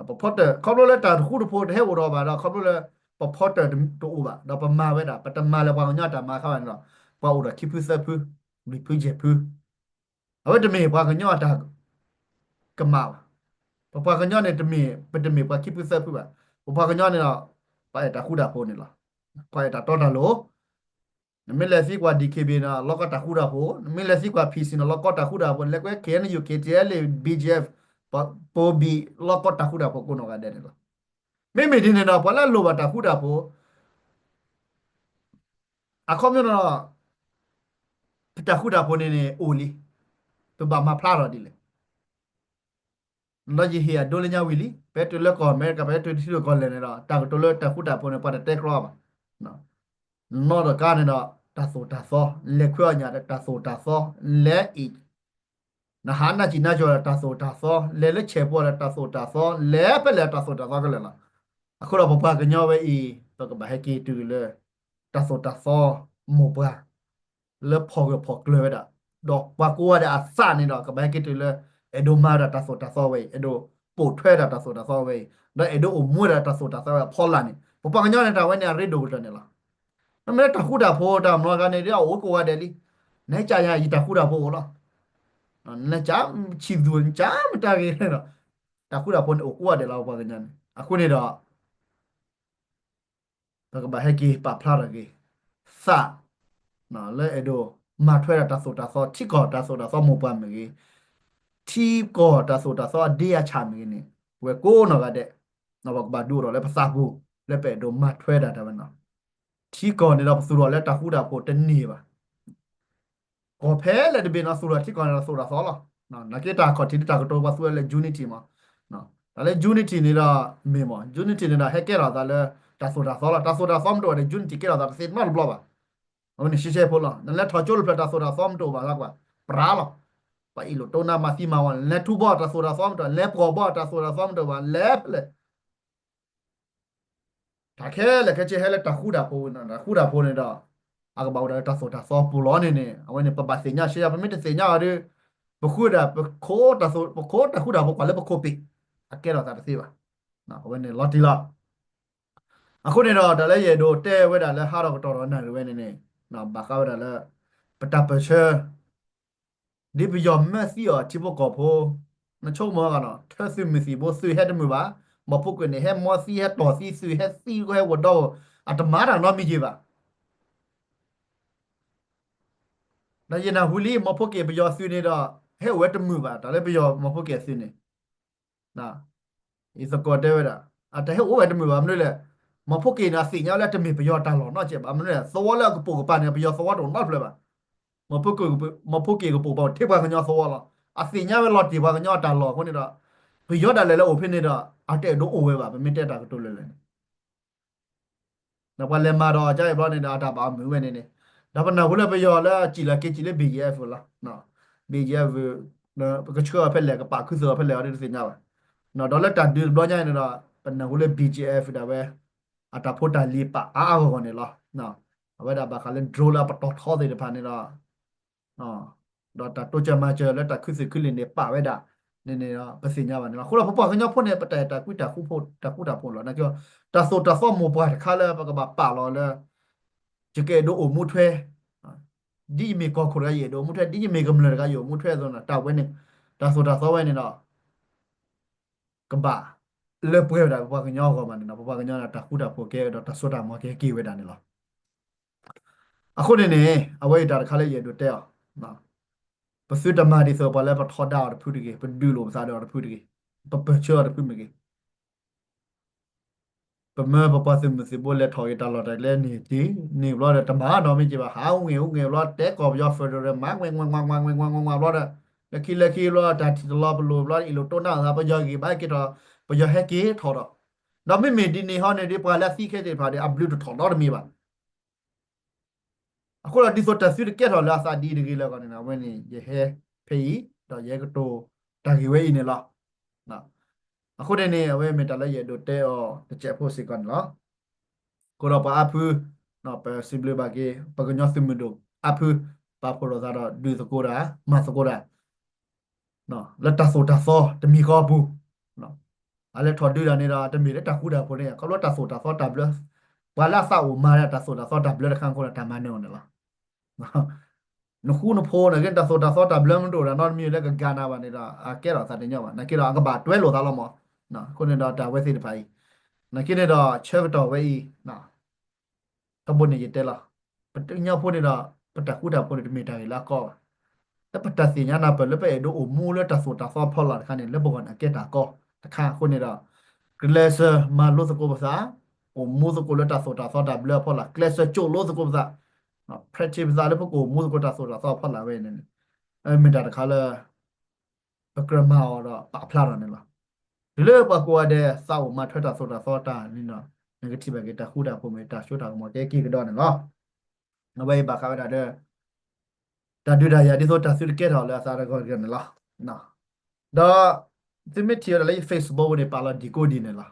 ပဖီတၢၢ် ခီဖျိလၢတၢ်ဃူတၢ်ဖိးတဟဲအိၣ်ဒီးဘၣ်ဒီး ခီဖျိလၢ ပဖီတၢၢ်တအိၣ်ဘၣ် ဒီးပမၤဝဲဒၣ် ပတမၤလၢပှၤကညီတၢ်မၤအခါဘၣ်န့ၣ်ဒီး ပှၤအိၣ်ဒီးခံဖုသၢဖု လွံၢ်ဖုယဲၢ်ဖု အဝဲတမ့ၢ်ပှၤကညီအတၢ်ကမၣ်ဘၣ်. ပပှၤကညီန့ၣ်တမ့ၢ် ပတမ့ၢ်ပှၤခံဖုသၢဖုဘၣ်. ပပှှၤကညီန့ၣ်ဒီး ပှၤအဲၣ်တၢ်ဃူတၢ်ဖိးန့ၣ်လီၤ. ပှၤအဲၣ်တၢ်တီတၢ်လိၤ. နမ့ၢ်လဲၤသံကွၢ် DKBA န့ၣ် လီၢ်ကီတၢ်ဃူတၢ်ဖိး, နမ့ၢ်လဲၤသံကွၢ် PC န့ၣ် လီၢ်ကီတၢ်ဃူတၢ်ဖိး, လဲၤကွၢ် KNU KTLA BGF ပိဘံၣ် လီၢ်ကီတၢ်ဃူတၢ်ဖိးကိးနီၢ်ဂၤဒဲးန့ၣ်လီၤ. မ့မ့ၢ်ဒ်န့ၣ်ဒီး ပှၤလၢအလိၣ်ဘၣ်တၢ်ဃူတၢ်ဖိး အခီပညီဒီး ပတၢ်ဃူတၢ်ဖိးန့ၣ်န့ၣ်အိၣ်လံ. ပဘၣ်မၤဖျါထီၣ်ဒ်လဲၣ်. ဒီးယဟ့ၣ်အဒိလၢညါဝံၤလံ, ပတုၤလၢကီၢ်အမဲရကၤ ပတုၤထံရူၢ်ကီၢ်လဲၢ်န့ၣ်ဒီး တၢ်ကတိၤလၢတၢ်ဃူတၢ်ဖိးန့ၣ် ပှၤတတဲကြီဘၣ်. နီၢ်ဒီးကါန့ၣ်ဒီး တၢ်သိၣ်တၢ်သီ, လဲၤခွဲးအီၣ်ညၣ်ဒီးတၢ်သိၣ်တၢ်သီ, လဲၤအံၤ နဟးနၢ်စံၣ်နၢ်ကၠီၤဒီးတၢ်သိၣ်တၢ်သီ, လဲၤလၢဆဲးဖိဒီးတၢ်သိၣ်တၢ်သီ, လဲၤဖဲလဲၣ်တၢ်သိၣ်တၢ်သီခဲလၢာ်လီၤ. အဃိဒီးပပှၤကညီဝဲအံၤ ပကဘၣ်ဟဲက့ၤတုၤလၢ တၢ်သိၣ်တၢ်သီမိၢ်ပှၢ် လၢဖီၣ်ဂၢၢ်ဖီၣ်ကျၢၤဝဲဒၣ်, ဒီးပှၤကိးဂၤဒဲးအသးန့ၣ်ဒီး ကဘၣ်ဟဲက့ၤတုၤလၢ အဲၣ်ဒိးမၤဝဲဒၣ်တၢ်သိၣ်တၢ်သီဝဲအံၤ, အဲၣ်ဒိးပိာ်ထွဲဒၣ်တၢ်သိၣ်တၢ်သီဝဲအံၤ, ဒီးအဲၣ်ဒိးအိၣ်မူဝဲဒၣ်တၢ်သိၣ်တၢ်သီဝဲအဖီလာ်န့ၣ် ပပှၤကညီန့ၣ် တၢ်ဝဲန့ၣ်အရ့ဒိၣ်ကတၢၢ်န့ၣ်လီၤ. မ့မ့ၢ်လၢတၢ်ဃူတၢ်ဖိးတၢ်မၤကါန့ၣ် ဒ်အအိၣ်ကိးဂၤဒဲးလံ, နဟဲကၠးယၤယတၢ်ဃူတၢ်ဖိးအိၣ်လီၤ. နကၠးဆံၣ်သူၣ် နကၠးမတၤဂ့ၤဒီး တၢ်ဃူတၢ်ဖိးန့ၣ်အိၣ်ကိးဂၤဒဲးလီၤ ပပှၤကညီန့ၣ်. အဃိန့ၣ်ဒီး ပကဘၣ်ဟဲက့ၤပာ်ဖျါထီၣ်က့ၤ သး လၢအဲၣ်ဒိးမၤထွဲဒီးတၢ်သိၣ်တၢ်သီ ထံကီၢ်တၢ်သိၣ်တၢ်သီမိၢ်ပှၢ်မ့ၢ်ဂ့ၤ, ထံကီၢ်တၢ်သိၣ်တၢ်သီအဒ့အဆၣ်မ့ၢ်ဂ့ၤန့ၣ် ပဝဲကိးနီၢ်ဂၤဒဲး ပကဘၣ်ဒုးအိၣ်ထီၣ်လၢပသးပူၤ လၢပအဲၣ်ဒိးမၤထွဲဒၣ်တၢ်ဝဲန့ၣ်လီၤ. ထံကီၢ်န့ၣ်ဒီးပသူၣ်ထီၣ်လၢတၢ်ဃူတၢ်ဖိးတန့ၢ်ဘၣ် ကီၢ်ဖဲလဲၣ်တဘ့ၣ်န့ၣ် သူၣ်ထီၣ်ထံကီၢ်န့ၣ်ဒီးသိၣ်တၢ်သီလီၤ. နာ်က့တၢ်ခီၣ်ထံးလၢတၢ်ကတိၤပှၤသူဝဲလၢ unity မး, တၢ်လၢ unity န့ၣ်ဒီး မ့ၢ်မး unity န့ၣ်ဒီး ဟဲကဲထီၣ်သးလၢ တၢ်သိၣ်တၢ်သီလီၤ. တၢ်သိၣ်တၢ်သီမ့ၢ်တအိၣ်ဒီး unity ကဲထီၣ်သးတသ့နီတဘျီဘၣ်. အဝဲန့ၣ်ရှဲရှဲဖိလီၤ. နလဲၤထီၣ်ကၠိတဖျၢၣ် တၢ်သိၣ်တၢ်သီမ့ၢ်တအိၣ်ဘၣ်လၢကွၢ် ပြးလီၤ. ပှၤအ့ၣ်လိာ်တိၢ်နါမၤသံမၤဝီ လဲၤထူဘီတၢ်သိၣ်တၢ်သီမ့ၢ်တအိၣ် လဲၤပှီၢ်ဘီတၢ်သိၣ်တၢ်သီမ့ၢ်တအိၣ်ဘၣ် လဲၤဖဲလဲၣ် တၢ်ခဲလၢာ်ခဲဆ့ဟဲလၢတၢ်ဃူတၢ်ဖိး, တၢ်ဃူတၢ်ဖိးန့ၣ်ဒီး အကဘၣ်အိၣ်ဒီးတၢ်သိၣ်တၢ်သီပူၤလီၤန့ၣ်န့ၣ် အဝဲန့ၣ် ပဘၣ်သ့ၣ်ညါရှဲရှဲ ပမ့ၢ်တသ့ၣ်ညါအီၤဒီး ပဃုဒၣ် ပခိးတၢ်ဃူတၢ်ဖိးကွၢ်လၢပခိးပ့ၢ် အကဲထီၣ်သးတသ့ဘၣ်. အဝဲန့ၣ်လီၤတံၢ်လီၤ. အဃိန့ၣ်ဒီး တၢ်လၢယအဲၣ်ဒိးတဲဝဲဒၣ်လၢဟါထီၣ်ကတီၢ်ဒီးနၣ်ရံၣ်ဝဲန့ၣ်န့ၣ် ဘၣ်ဃးဝဲဒၣ်လၢ ပတၢ်ပၢၢ်ဆၢ ဒ်ပယီၤမၢသံအီၤထံဖိကီၢ်ဖိ, နဆိကမိၣ်ဂ့ၤနီၤ ထၢသုးမုၢ်သံၣ်ဘိ သုးဟဲတမုာ်ဘၣ်, မီၢ်ဖိက့ၤန့ၣ် ဟဲမီသံဟဲတီၢ်သံသုး ဟဲသံဟဲဝီၤဒီး အတမၤတၢ်နီတမံၤက့ၤဘၣ်. ဒီးယနၢ်ဟူလံ မီၢ်ဖိက့ၤပယီၤသုးန့ၣ်ဒီး ဟဲအိၣ်ဝဲတမုာ်ဘၣ် တၢ်လၢပယီၤမီၢ်ဖိက့ၤအသုးန့ၣ် ယသကိးတဲဝဲဒၣ် အတဟဲအိၣ်ဝဲတမုာ်ဘၣ် မနုၤလဲၣ်, မီၢ်ဖိက့ၤန့ၣ် အသ့ၣ်ညါဝဲလၢတမ့ၢ်ပယီၤတၢ်လီၢ်နီတစဲးဘၣ် မနုၤလဲၣ် သဝီလၢအကပိာ်ကပၤန့ၣ် ပယီၤသဝီတအိၣ်နီတဖျၢၣ်ဘၣ်. မီၢ်ဖိက့ၤကပိာ်ပာ်ထဲပှၤကညီသဝီလီၤ. အသ့ၣ်ညါဝဲလီၤတံၢ်ပှၤကညီအတၢ်လီၢ်အဃိန့ၣ်ဒီး ပယီၤဒၣ်လဲာ်လၢအိၣ်ဖဲန့ၣ်ဒီး အတအဲၣ်ဒိးအိၣ်ဝဲဘၣ် ပမ့ၢ်တဲတၢ်ကတိၤလၢာ်လၢာ်န့ၣ် ဒီးပှၤလဲၤမၤဒီးအီၤကါအံၤဘျီန့ၣ်ဒီး အတၢ်ဘၣ်အီၤမုာ်ဝဲန့ၣ်န့ၣ်, ဒီးပနၢ်ဟူလၢပယီၤလၢအစံၣ်လီၤက့ၤစံၣ်လၢ BGF လီၤ. BGF ပကဆှၢအီၤဖဲလဲၣ် ကပာ်ခူသူၣ်အီၤဖဲလဲၣ်အီၤဒ်တသ့ၣ်ညါဘၣ်. ဒီးလၢတၢ်ဒုးတဘျီညါန့ၣ်ဒီး ပနၢ်ဟူလၢ BGF ဒၣ်ဝဲ အတၢ်ဖိတၢ်လံၤပာ်အါအါဂီၢ်ဂီၢ်န့ၣ်လီၤ. အဝဲဒၣ်ဘၣ်ဃးလၢ drone လၢအပတီၢ်ထီသ့ၣ်တဖၣ်န့ၣ်ဒီး ဒီးတၢ်တိစၢၤမၤစၢၤလၢတၢ်ခုသုးခုလံာ်န့ၣ် ပာ်ဝဲဒၣ်န့ၣ်န့ၣ်ဒီး ပသ့ၣ်ညါဘၣ်န့ၣ်လီၤ. အဃိဒီးပပှၤကညီဖိန့ၣ် ပတၢ်အဲၣ်တၢ်ကွံတၢ်ဃူတၢ်ဖိးလီၤ. နာ်က့ တၢ်သိၣ်တၢ်သီမိၢ်ပှၢ်တခါလၢပကဘၣ်ပာ်လီၤလၢ ယကအဲၣ်ဒိးအိၣ်မူထွဲ ဒ်ယမ့ၢ်ကီၢ်ခိၣ်တဂၤ ယအဲၣ်ဒိးအိၣ်မူထွဲ ဒ်ယမ့ၢ်ကမျၢၢ်တဂၤ ယအိၣ်မူထွဲအသိးန့ၣ် တၢ်ဝဲန့ၣ် တၢ်သိၣ်တၢ်သီဝဲန့ၣ်ဒီး ကဘၣ်လၢပှဲၤဝဲဒၣ် ပပှၤကညီအဂီၢ်မးန့ၣ်လီၤ. ပပှၤကညီန့ၣ် တၢ်ဃူတၢ်ဖိးကဲဒီးတၢ်စိတၢ်ကမီၤကဲက့ၤဝဲဒၣ်န့ၣ်လီၤ. အဃိန့ၣ်န့ၣ် အဝဲအံၤတၢ်တခါလၢယအဲၣ်ဒိးတဲအီၤ, ပသုတမၤဒ်သိးပှၤလၢပထီဒါအီၤတဖုတဂ့ၤ, ပဒုးလိာ်ပသးဒီးအီၤတဖုတဂ့ၤ, ပပၢၢ်ဆၢအီၤတဖုမ့ၢ်ဂ့ၤ, ပမၢပပှၤသုးမုၢ်သံၣ်ဘိလဲၤထီၣ်က့ၤတၢ်လီၢ်တၢ်ကျဲန့ၣ်က့ၤ, န့ၣ်ဘျီဒီး တမၤနီတမံၤက့ၤဘၣ်, ဟးအိၣ်ဂ့ၤအိၣ်ဂ့ၤဘျီ တဲကီၢ်ပယီၤ federal မၤ မၤ မၤ မၤ မၤ မၤ ဘျီဒီး လၢခံလၢခံဘျီ တၢ်ထံၣ်တလီၤပလိာ်ဘျီ အ့ၣ်လိာ်တိၢ်နၢ်အသး ပယီၤဂ့ၤဘၣ်က့ၤထီၣ်, ပယီၤဟဲက့ၤထီၣ်ဒီး, ဒီးမ့မ့ၢ်ဒ်န့ၣ်ဟီန့ၣ် ဒ်ပှၤလၢအသံခဲသ့ၣ်တဖၣ်ဒီး အဘျုးတထီၣ်နီတမံၤဘၣ်. အဃိဒီးဒ်သိးတၢ်သုတကဲထီၣ်လၢအသးဒ်အံၤတဂ့ၤလၢအဂီၢ်န့ၣ် အဝဲန့ၣ် ယဟဲဖဲအံၤ ဒီးယဟဲကတိၤတၢ်ဂ့ၢ်ဝဲအံၤန့ၣ်လီၤ. အဃိန့ၣ်န့ၣ် အဝဲမ့ၢ်တၢ်လၢယအဲၣ်ဒိးတဲအီၤတစဲးဖိစ့ၢ်ကီးန့ၣ်လီၤ. အဃိဒီးပှၤအါဖု ပစံးဘျုးဘၣ်က့ၤ ပှၤကညီသုးမုၢ်ဒိၣ်အါဖု ပာ်ဖှိၣ်လိာ်သးဒီးဒုးသကိးတၢ် မၤသကိးတၢ် လၢတၢ်သိၣ်တၢ်သီတမံၤဃီအပူၤ, အလဲၤထီၣ်ဒုးတၢ်န့ၣ်ဒီး တမ့ၢ်လၢတၢ်ဃူတၢ်ဖိးန့ၣ် ခီဖျိတၢ်သိၣ်တၢ်သီတၢ်ဘျၢ, ပှၤလၢအသးအိၣ်မၤတၢ်သိၣ်တၢ်သီတၢ်ဘျၢတခါအဃိဒီး တၢ်မၤနၢၤအီၤန့ၣ်လီၤ. နဃူနဖိးန့ၣ်က့ တၢ်သိၣ်တၢ်သီတၢ်ဘျၢမ့ၢ်တအိၣ်ဒီးနီတမံၤလၢကဂၤနၤဘၣ်န့ၣ်ဒီး အကဲထီၣ်သးတညီဘၣ်, နာ်က့ဒီးအကဘၣ်တွဲလိာ်သးလီၤမး. အဃိန့ၣ်ဒီးတၢ်ဝဲသ့ၣ်တဖၣ်အံၤ, နာ်က့န့ၣ်ဒီးဆၢကတီၢ်ဝဲအံၤ ထီဘိန့ၣ်ယတဲလီၤ, ပတညီဖိန့ၣ်ဒီး ပတၢ်ဃူတၢ်ဖိးန့ၣ် တမ့ၢ်တၢ်ဂ့ၢ်လၢအကီဘၣ်. လၢပတၢ်သ့ၣ်ညါနၢ်ပၢၢ်လၢပအဲၣ်ဒိးအိၣ်မူလၢတၢ်သိၣ်တၢ်သီအဖီလာ်တခါန့ၣ် လၢပဂီၢ်န့ၣ်အကဲတၢ်ကီတခါအဃိန့ၣ်ဒီး ကျဲးစၢးမၤလိသကိးပသး, အိၣ်မူသကိးလၢတၢ်သိၣ်တၢ်သီတၢ်ဘျၢအဖီလာ်, ကျဲးစၢးကၠိၣ်လိသကိးပသး, practice ပသးလၢပကအိၣ်မူသကိးတၢ်သိၣ်တၢ်သီအဖီလာ်ဝဲန့ၣ်, မ့ၢ်တၢ်တခါလၢ ပကြၢးမၤအီၤဒီးပာ်ဖျါထီၣ်န့ၣ်လီၤ. တုၤလၢပှၤကိးဂၤဒဲး သးအိၣ်မၤထွဲတၢ်သိၣ်တၢ်သီတၢ်န့ၣ်ဒီး နကထံၣ်ဘၣ်က့ၤတၢ်ဃူတၢ်ဖိးမ့ၢ်တၢ်စိတၢ်ကမီၤကဲက့ၤကဒီးန့ၣ်လီၤ. အဝဲအံၤဘၣ်ဃးဝဲဒၣ်ဒီး တၢ်ဒုးတၢ်ယၤ ဒ်သိးတၢ်သုတကဲထီၣ်လၢအသးတဂီၢ်တဂီၢ်န့ၣ်လီၤ. ဒီးသုမ့ၢ်ထံၣ်ဝဲဒၣ်လၢယ Facebook ပူၤန့ၣ် ပာ်လီၤဒံၣ်ကိၣ်ဒံၣ်န့ၣ်လီၤ.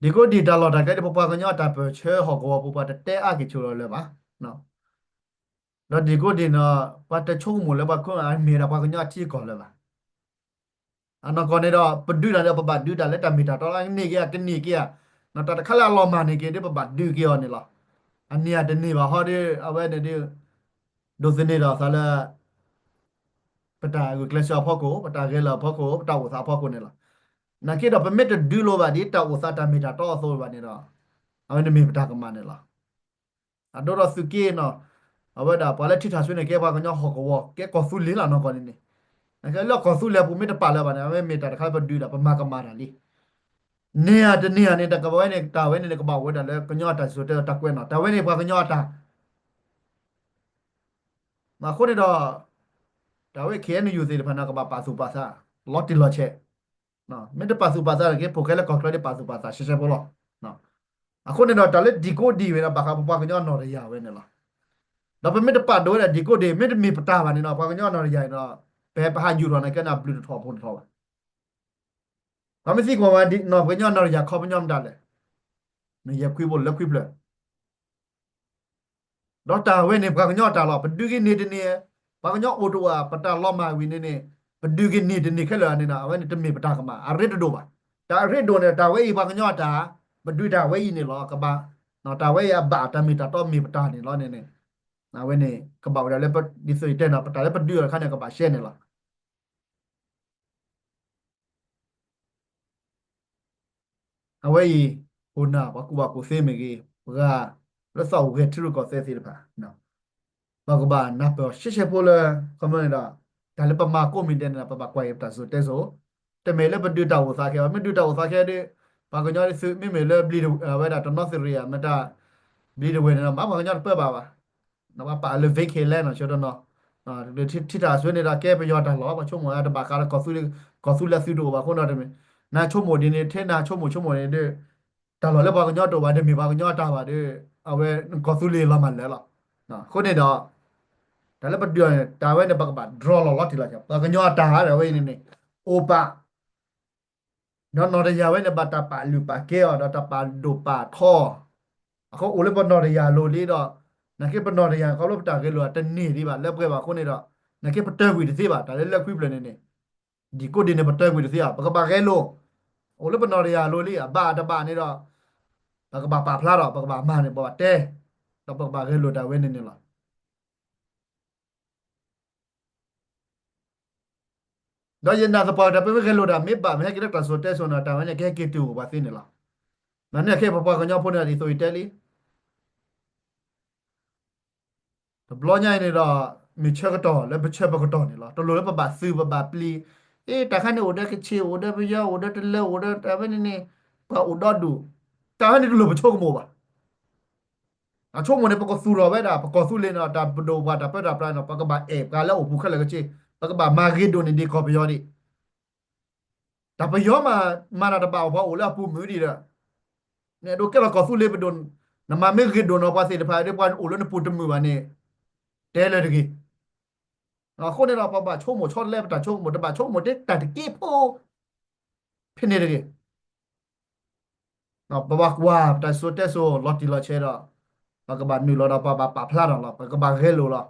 ဒံၣ်ကိၣ်ဒံၣ်တၢ်လီၢ်တၢ်ကျဲဒီး ပပှၤကညီတၢ်ပၢၢ်ဆၢဟီၣ်ကဝီၤပူၤ ပှၤတတဲအါက့ၤဆိးလီၤလၢၤဘၣ်. ဒီးဒံၣ်ကိၣ်ဒံၣ်န့ၣ် ပှၤတဆိကမိၣ်လၢပှၤခိၣ်အမ့ၢ်ဒၣ်ပှၤကညီအထံအကီၢ်လၢၤဘၣ်. အနီၢ်ကီၢ်န့ၣ်ဒီး ပဒုးတၢ်ဒီး ပဘၣ်ဒုးတၢ်လၢတၢ်မ့ၢ်တၢ်တီလၢအန့ၢ်က့ၤဧါ တန့ၢ်က့ၤဧါ, တၢ်တခါလၢအလီၤမၢ်န့ၢ်က့ၤဒီး ပဘၣ်ဒုးက့ၤအီၤန့ၣ်လီၤ. အန့ၢ်ဧါတန့ၢ်ဘၣ်ဟီဒီး အဝဲန့ၣ်ဒီး ဒိးသန့ၤဒီးသးလၢ ပတၢ်ဂုာ်ကျဲးစၢးအဖီခိၣ်, ပတၢ်ဂဲၤလၢာ်အဖီခိၣ်, ပတၢ်အိၣ်သးအဖီခိၣ်န့ၣ်လီၤ. နာ်က့ဒီး ပမ့ၢ်တဒုးလိာ်ဘၣ်ဒ်တၢ်အိၣ်သးတၢ်မ့ၢ်တၢ်တီအသိးဘၣ်န့ၣ်ဒီး အဝဲန့ၣ်မ့ၢ်ပတၢ်ကမၣ်န့ၣ်လီၤ. အဒိဒီးသုးက့နီၤ, အဝဲဒၣ်ပှၤလၢထံထၣ်ဆူန့ၣ် ကဲပှၤကညီဟီၣ်ကဝီၤ ကဲကီၢ်သူလ့ၤလီၤနီၢ်ကီၢ်န့ၣ်န့ၣ်, နကဲလၢကီၢ်သူလ့ၤအပူၤမ့ၢ်တပာ်လၢၤဘၣ်န့ၣ် အဝဲမ့ၢ်တၢ်တခါလၢပဒုးဒီး ပမၤကမၣ်တၢ်လံ. န့ၢ်ဧါတန့ၢ်ဧါန့ၣ် တၢ်ကဘၣ်ဝဲန့ၣ် တၢ်ဝဲန့ၣ် ကဘၣ်အိၣ်ဝဲဒၣ်လၢကညီအတၢ်စံၣ်စိၤတဲအီၤတၢ်ကွဲးနီၤ, တၢ်ဝဲန့ၣ်ပှၤကညီအတၢ် မ့ၢ်အဃိန့ၣ်ဒီး တၢ်ဝဲ ခ့ၣ်အဲၣ်ယူၣ် သ့ၣ်တဖၣ်န့ၣ် ကဘၣ်ပာ်သူၣ်ပာ်သး လီၤတံၢ်လီၤဆဲး, မ့ၢ်တပာ်သူၣ်ပာ်သးန့ၣ်က့ ဖိၣ်ဃဲလၢကီၢ်ချၢဒ်ပာ်သူၣ်ပာ်သးရှဲရှဲဖိလီၤ. အဃိန့ၣ်ဒီး တၢ်လၢဒံၣ်ကိၣ်ဒံၣ်ဝဲဒီး ဘၣ်ဃးပပှၤကညီနီၢ်တယၢ်ဝဲန့ၣ်လီၤ. ဒီးပမ့ၢ်တပာ်ဒိၣ်ဝဲဒၣ်ဒံၣ်ကိၣ်ဒံၣ် မ့တမ့ၢ်ပတၢ်ဘၣ်န့ၣ်ဒီး ပှၤကညီနီၢ်တယၢ်န့ၣ်ဒီး ပဟဲပဟးယူာ်ထီၣ်န့ၣ် ကဲန့ၣ်ဘျုးတထီၣ်ဖိတထီၣ်ဘၣ်. ပှၤမ့ၢ်သံကွၢ်ဝဲဒၣ်နီၢ်ပှၤကညီနီၢ်တယၢ်ခီပညီမတၤလဲၣ်, နယဲၢ်ခွံဘိလၢခွံဖျၢၣ် ဒီးတၢ်ဝဲန့ၣ် ပှၤကညီအတၢ်လီၤ. ပဒုးက့ၤန့ၢ်တန့ၢ်, ပှၤကညီအိၣ်တအိၣ်ဧါ, ပတၢ်လီၤမၢ်ဝံၤန့ၣ်န့ၣ် ပဒုးက့ၤန့ၢ်တန့ၢ်ခဲလၢာ်န့ၣ်ဒီး အဝဲန့ၣ်တမ့ၢ်ပတၢ်ကမၣ်, အရ့တဒိၣ်ဘၣ်. တၢ်အရ့ဒိၣ်န့ၣ် တၢ်ဝဲအံၤပှၤကညီအတၢ်, ပဒုးတၢ်ဝဲအံၤန့ၣ်လီၤ. ကဘၣ်, တၢ်ဝဲအံၤအဘၣ်တၢ်မ့ၢ်တၢ်တီမ့ၢ်ပတၢ်န့ၣ်လီၤန့ၣ်န့ၣ်, အဝဲန့ၣ် ကဘၣ်ဝဲဒၣ်လၢ ဒ်သိးယတဲန့ၣ် ပတၢ်လၢပဒုးအီၤတခါန့ၣ် ကဘၣ်ရှဲန့ၣ်လီၤ. အဝဲအံၤ ခိၣ်နၢ်ပှၤကူၣ်ဘၣ်ကူၣ်သ့မ့ၢ်ဂ့ၤ, ပှၤလၢသးအိၣ်ဂဲၤထံရူၢ်ကီၢ်သဲးသ့ၣ်တဖၣ် ပကဘၣ်နၢ်ပၢၢ်အီၤရှဲရှဲဖိလၢ ခီမီန့ၣ်ဒီး တၢ်လၢပမၤကိးမံၤဒဲးန့ၣ်ဒီး ပဘၣ်ကွၢ်က့ၤပတၢ်စိၤတဲစိၤ, တမ့ၢ်လၢပဒုးတၢ်အိၣ်သးခဲအံၤ, မ့ၢ်ဒုးတၢ်အိၣ်သးခဲဒီး ပှၤကညီဒ်သုး မ့မ့ၢ်လၢဝဲဒၣ်တနီသရံၣ်ဧါ မ့ၢ်တၢ် ဘျံးတဝဲၢ်န့ၣ်ဒီး မ့ၢ်ပှၤကညီတပၢဘၣ်ဘၣ်. ပှၤပာ်လၢ vacant land နီၤ ဆိတနီၤ, ထံထၣ်အဆိန့ၣ်ဒီး ကဲပယီၤတၢ်လီၢ် ပှၤဆိကမိၣ်တဘၣ်ဃးဒီး ကီၢ်သူလ့ၤသုးတအိၣ်ဘၣ်အဃိန့ၣ်တမ့ၢ်, နဆိကမိၣ်ဒ်န့ၣ် ထဲနဆိကမိၣ်ဆိကမိၣ်န့ၣ်ဒီး တၢ်လီၢ်လၢပှၤကညီတအိၣ်ဘၣ် တမ့ၢ်ပှၤကညီအတၢ်ဘၣ်ဒီး အဝဲကီၢ်သူလ့ၤလီၤမၢ်လၢာ်လီၤ. အဃိန့ၣ်ဒီး တၢ်လၢပဒုးန့ၣ် တၢ်ဝဲန့ၣ် ပကဘၣ် draw လီၤလီၤတံၢ်လီၤဆဲး ပှၤကညီအတၢ်ဝဲအံၤန့ၣ်န့ၣ် အိၣ်ပာ် ဒီးနီၢ်တယၢ်ဝဲန့ၣ် ဘၣ်တၢ်ပာ်လုၢ်ပာ်ကဲအီၤ ဒီးတၢ်ပာ်ဒိၣ်ပာ်ထီအီၤ, အဃိအိၣ်လၢပနီၢ်တယၢ်အလိၤလံဒီး နာ်က့ပနီၢ်တယၢ်ခီဖျိပတၢ်ဂဲၤလိာ်တန့ၢ်ဒံးဘၣ် လၢပှဲၤဘၣ်အဃိန့ၣ်ဒီး နာ်က့ပတၢကွံာ်တသ့ဘၣ် တၢ်လၢလၢခွံဖျၢၣ်န့ၣ်န့ၣ်, ဒံၣ်ကိၣ်ဒံၣ်န့ၣ် ပတၢကွံာ်တသ့ဘၣ် ပကဘၣ်ဂဲၤလိာ်, အိၣ်လၢပနီၢ်တယၢ်အလိၤလံ အဘၣ်အတဘၣ်န့ၣ်ဒီး ပကဘၣ်ပာ်ဖျါထီၣ် ပကဘၣ်မၤန့ၣ် ပဘၣ်တဲ, ဒီးပကဘၣ်ဂဲၤလိာ်တၢ်ဝဲန့ၣ်န့ၣ်လီၤ. ဒီးယနာ်သပှၢ်ကတၢၢ် ပမ့ၢ်ဂဲၤလိာ်တၢ်မ့ၢ်ဘၣ် မ့ၢ်ဟဲက့ၤလၢတၢ်စိၤတဲစိၤန့ၣ် တၢ်ဝဲန့ၣ် ကဟဲက့ၤတုၤအိၣ်ပှၤသ့န့ၣ်လီၤ. မ့ၢ်န့ၣ်ခဲအံၤ ပပှၤကညီဖိန့ၣ် ဒ်သိးယတဲလံ, တဘျီညါအံၤန့ၣ်ဒီး မ့ၢ်ဆၢကတီၢ်လၢပဆၢပကတီၢ်န့ၣ်လီၤ. တလိၣ်လၢပဘၣ်သုးပဘၣ်ပျံၤ, အ့ တၢ်ခါန့ၣ်အိၣ်ဒီးကဆ့ၣ် အိၣ်ဒီးပယီၤ အိၣ်ဒီးတလၢ အိၣ်ဒီးတၢ်ဝဲန့ၣ်န့ၣ် ပှၤအိၣ်ဒီဒူၣ်, တၢ်ဝဲန့ၣ်တလိၣ်ပဆိကမိၣ်ဘၣ်. အဆိကမိၣ်န့ၣ် ပကသူၣ်ထီၣ်ဝဲဒၣ် ပကီၢ်သူလ့ၤန့ၣ် တၢ်ပဒိၣ်ပှၤတၢ်ပၢတၢ်ပြးန့ၣ် ပကဘၣ်အဲၣ်ပှၤလၢအအိၣ်ပူၤခဲလၢာ်ကဆ့, ပကဘၣ်မၤဂ့ၤဒိၣ်န့ၢ်ဒံးကီၢ်ပယီၤဒံး တၢ်ပယီၤမး မၤတၢ်တဘၣ်အီၤ ပှၤအိၣ်လၢအပူၤမုာ်ဒံးဒီး, နအဲၣ်ဒိးကဲထီၣ်ကီၢ်သူလ့ၤပဒိၣ်, နမၤမ့ၢ်ဂ့ၤဒိၣ်န့ၢ်ပှၤသ့ၣ်တဖၣ်ဒီး ပှၤအိၣ်လၢနပူၤတမုာ်ဘၣ်န့ၣ် တဲလၢတဂ့ၤ. အဃိန့ၣ်ဒီး ပဘၣ်ဆိကမိၣ်ဆီတလဲပတၢ်ဆိကမိၣ် တဘၣ်ဆိကမိၣ်တ့ၢ်တၢ်တက့ၢ်ဖိ ဖဲန့ၣ်တဂ့ၤ. ပဘၣ်ကွၢ်ပတၢ်စံၣ်စိၤတဲစိၤလီၤတံၢ်လီၤဆဲးဒီး ပကဘၣ်နုာ်လီၤဒီးပှၤဘၣ်ပာ်ဖျါထီၣ်လီၤ. ပကဘၣ်ဂဲၤလိာ်လီၤ.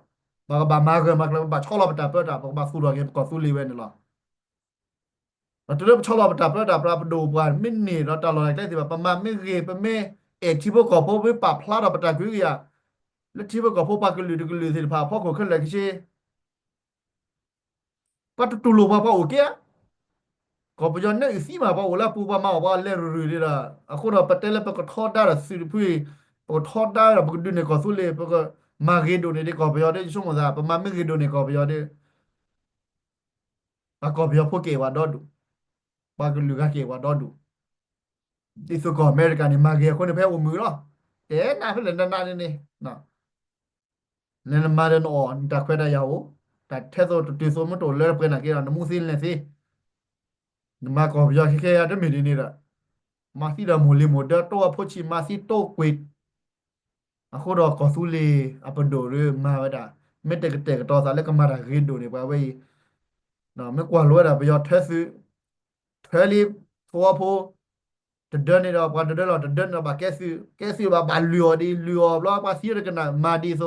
ပကဘၣ်မၤဂၢၢ်မၤကျၢၤ ပဘၣ်ဆီလီၤပတၢ်ပၢတၢ် ပကဘၣ်သူၣ်ထီၣ်က့ၤပကီၢ်သူလ့ၤဝဲန့ၣ်လီၤ. ဒီးတုၤလၢပဆီလီၤပတၢ်ပၢတၢ်ပြး ပဒိၣ်ပှၤမ့ၢ်န့ၢ်ဒီးတၢ်လီၢ်တၢ်ကျဲသ့ၣ်တဖၣ် ပမၤမ့ၢ်ဂ့ၤ ပမ့ၢ်အဲၣ်ထံဖိကီၢ်ဖိ ပမ့ၢ်ပာ်ဖျါထီၣ်ပတၢ်ကွံကယၤ လၢထံဖိကီၢ်ဖိပှၤကလုာ်တကလုာ်သ့ၣ်တဖၣ်အဖီခိၣ်ခဲလၢာ်ခဲဆ့ ပှၤတတူၢ်လိာ်ပှၤ ပှၤအိၣ်က့ၤဧါ. ကီၢ်ပယီၤနဲအုၣ်သံမး ပှၤအိၣ်လၢအပူၤ ပှၤမၤအီၣ်ပှၤလဲၤရူၤရူၤဒံးဒီး အဃိဒီးပတဲလၢပကထီဒါဒီးသုးတဖုအံၤ, ပကထီဒါဒီးပကဒုးန့ၢ်ကီၢ်သူလ့ၤ ပကမၤဂ့ၤဒိၣ်န့ၢ်ဒံးကီၢ်ပယီၤဒီး ယဆိကမိၣ်သး ပမၤမ့ၢ်ဂ့ၤဒိၣ်န့ၢ်ကီၢ်ပယီၤဒီး ပှၤကီၢ်ပယီၤဖိကဲပှၤဒီဒူၣ်, ပှၤကလုာ်ဂၤကဲပှၤဒီဒူၣ်, ဒ်သိးကီၢ်အမဲရကၤန့ၣ် မၤဂ့ၤအဃိန့ၣ် ဖဲအိၣ်မုာ်လီၤ. တဲနၤဖဲလဲၣ်နနၤန့ၣ်န့ၣ် လဲၤနမၤဒီးနအီၣ် နတၢ်ခွဲးတၢ်ယာ်အိၣ်, တၢ်ထဲသိးတတုၤသိးမ့ၢ်တအိၣ်လၢပှဲၤနာ်က့ဒီး နမူသ့လဲၤသ့, နမၤကီၢ်ပယီၤခဲခဲအံၤတမ့ၢ်ဒ်န့ၣ်ဒီး မၤသံဒီးမိၢ်လံၤမိၢ်ဒၢ တိၢ်ဝဲဖိဆံး မၤသံတိၢ်ကွံာ်, အဃိဒီးကီၢ်သူလ့ၤအပဒိၣ်ဒီးမၤဝဲဒၣ် မ့ၢ်တကတဲာ်ကတီၤသးလၢကမၤတၢ်ဂ့ၤဒိၣ်န့ၢ်ပှၤဝဲအံၤ, မ့ၢ်ကွၢ်လိဝဲဒၣ်ပယီၤထၢသုး, ထၢလံသဝီဖိ တဒၢန့ၣ်ဒီး ပှၤတဒၢလီၤ တဒၢန့ၣ်ဒီး ဘၣ်ကဲသုး ကဲသုးဘၣ် ဘၣ်လုၢ်အီၤဒ် လုၢ်အီၤဘျီ ပှၤသံတကနၣ် မၤဒ်သိး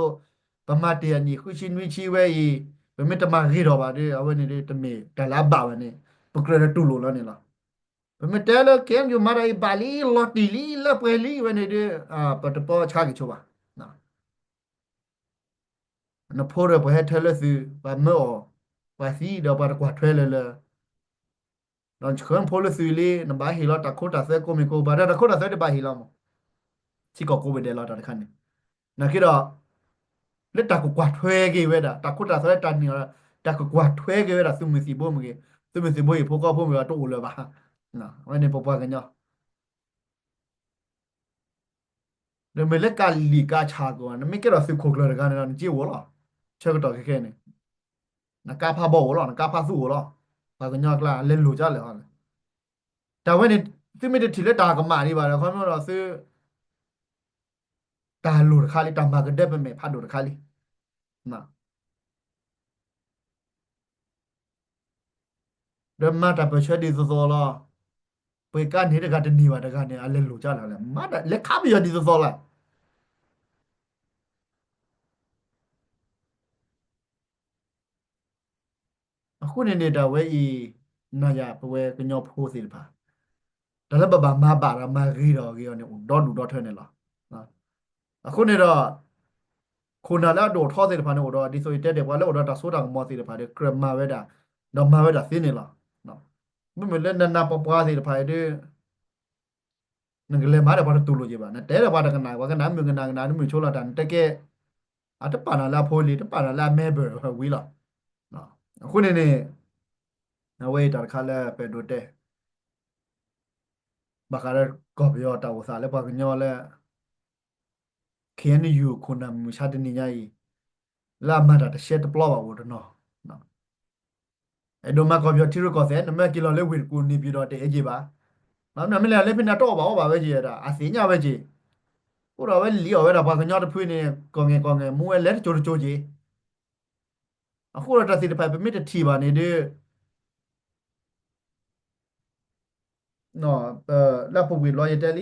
ပမၤတ့ၢ်အနံၣ်ဃုဆံနွံဆံဝဲအံၤ ပမ့ၢ်တမၤဂ့ၤထီၣ်ဘၣ်ဒီး အဝဲန့ၣ်ဒီး တမ့ၢ်တၢ်လၢအဘၣ်ဝဲန့ၣ် ပကြၢးလၢတူၢ်လိာ်လီၤန့ၣ်လီၤ. ပမ့ၢ်တဲလၢ ကဲယူၤ မၤတၢ်အံၤဘၣ်လံ လီၤတံၢ်လံ လၢပှဲၤလံဝဲန့ၣ်ဒီး ပတပီဆါက့ၤဆိဘၣ်. နဖိဒီးပှၤဟဲထၢလၢသုး ပှၤမၢအီၤ, ပှၤသံဒီးပှၤတကွၢ်ထွဲလၢၤလၢၤ ဒီးဆှၢနဖိလၢသုးလံ နဘၣ်ဟ့ၣ်လီၤတၢ်ခိတၢ်သွဲကိးမံၤကိးဘၣ် ဒီးတၢ်ခိတၢ်သွဲတဘၣ်ဟ့ၣ်လီၤမး, ထံကီၢ်ကိးဝဲဒဲးလီၤတၢ်တခါန့ၣ်, နာ်က့ဒီး လၢတၢ်ကကွၢ်ထွဲက့ၤဝဲဒၣ် တၢ်ခိတၢ်သွဲတၢ်န့ၣ် တၢ်ကကွၢ်ထွဲက့ၤဝဲဒၣ်သုးမုၢ်သံၣ်ဘိမ့ၢ်ဂ့ၤ, သုးမုၢ်သံၣ်ဘိဟံၣ်ဖိဃီဖိမ့ၢ်ဂ့ၤ တအိၣ်လၢၤဘၣ်. အဝဲန့ၣ်ပပှၤကညီ နမ့ၢ်လၢကးလံာ်ကးဆးကီး နမ့ၢ်ကဲထီၣ်သုးခိၣ်ကျၢၢ်တဂၤန့ၣ်ဒီး နစ့အိၣ်လီၤ. ဆၢကတီၢ်ခဲခဲန့ၣ် နကါဖးဘီအိၣ်လီၤ နကါဖးသူၣ်အိၣ်လီၤ. ပှၤကညီကျါလဲၤလိာ်ကလဲၣ်ဟီလဲၣ်. တၢ်ဝဲန့ၣ် သုမ့ၢ်တထံၣ်လၢတၢ်ကမၣ်ဒံးဘၣ်ဒီး ခီဖျိဒီးသု တၢ်လိၣ်တခါလံ တၢ်မၤကဒၢပမဲာ်ဖးဒိၣ်တခါလံ. ဒီးမၤတၢ်ပၢၢ်ဆၢဒ်သိးသိးလီၤ. ပှ့ၤကါန့ၢ်တဂၤတန့ၢ်ဘၣ်တဂၤန့ၣ် အလဲၤလိာ်ကလဲၣ်လဲၣ် မၤတၢ်လဲၤခးပယီၤဒ်သိးသိးလီၤ. အဃိန့ၣ်န့ၣ် တၢ်ဝဲအံၤ နၤယၤပဝဲကညီဖိသ့ၣ်တဖၣ် တၢ်လၢပဘၣ်မၤဘၣ်ဒီးမၤဂ့ၤဒီးဂ့ၤအီၤန့ၣ် အိၣ်ဒီဒူၣ်ဒီထၢန့ၣ်လီၤ. အဃိန့ၣ်ဒီး ခိၣ်နၢ်လၢအဒိၣ်ထီသ့ၣ်တဖၣ်န့ၣ်အိၣ်ဒီး ဒ်သိးယတဲဒၣ် ပှၤလၢအိၣ်ဒီးတၢ်စိတၢ်ကမီၤသ့ၣ်တဖၣ်ဒီး ကြၢးမၤဝဲဒၣ် ဒီးမၤဝဲဒၣ်သ့န့ၣ်လီၤ. မ့မ့ၢ်လၢနနၤပပှၤသ့ၣ်တဖၣ်အံၤဒီး နကလဲၤမၤဒီးပှၤတတူၢ်လိာ်က့ၤဘၣ် နတဲဒီးပှၤတကနၣ် ပှၤကနၣ်မုၣ်ကနၣ်ကနၣ် နမုၣ်ဆိလီၤတၢ် နတဲကဲ အတပာ်နၤလၢအဖိလံၤ တပာ်နၤလၢအမဲဘၢၣ်ဝံၤလီၤ. အဃိန့ၣ်န့ၣ် အဝဲအံၤတၢ်တခါလၢပအဲၣ်ဒိးတဲ ဘၣ်ဃးလၢကီၢ်ပယီၤတၢ်အိၣ်သးလၢပှၤကညီလၢ ခ့ၣ်အဲၣ်ယူၣ် ခိၣ်နၢ်မုၢ်ဆါတနံၤညါအံၤ လၢအမၤတၢ်တရှဲတပျီဘၣ်အိၣ်တနီၤ အဲၣ်ဒိးမၤကီၢ်ပယီၤထံရူၢ်ကီၢ်သဲး နမ့ၢ်က့ၤလီၤလၢဝ့ၢ်တကူၣ်န့ၣ်ပၠံၤဒီးတအဲၣ်က့ၤဘၣ်. မ့မ့ၢ်လၢဟဲလၢဖဲန့ၣ်တအိၣ်ဘၣ်အီၣ်ဘၣ်ဝဲက့ၤဒီး အသ့ၣ်ညါဝဲက့ၤ အိၣ်ဒီးဝဲလံၣ်အီၣ်ဝဲဒၣ်ပှၤကညီတဖုန့ၣ် ကီၢ်ငဲၢ်ကီၢ်ငဲၢ် မူဝဲလဲၤတကၠိၤတကၠိၤက့ၤ အဃိဒီးတၢ်သ့ၣ်တဖၣ်ပမ့ၢ်တထံၣ်ဘၣ်န့ၣ်ဒီး လၢပူၤကွံာ်လီၤယတဲလံ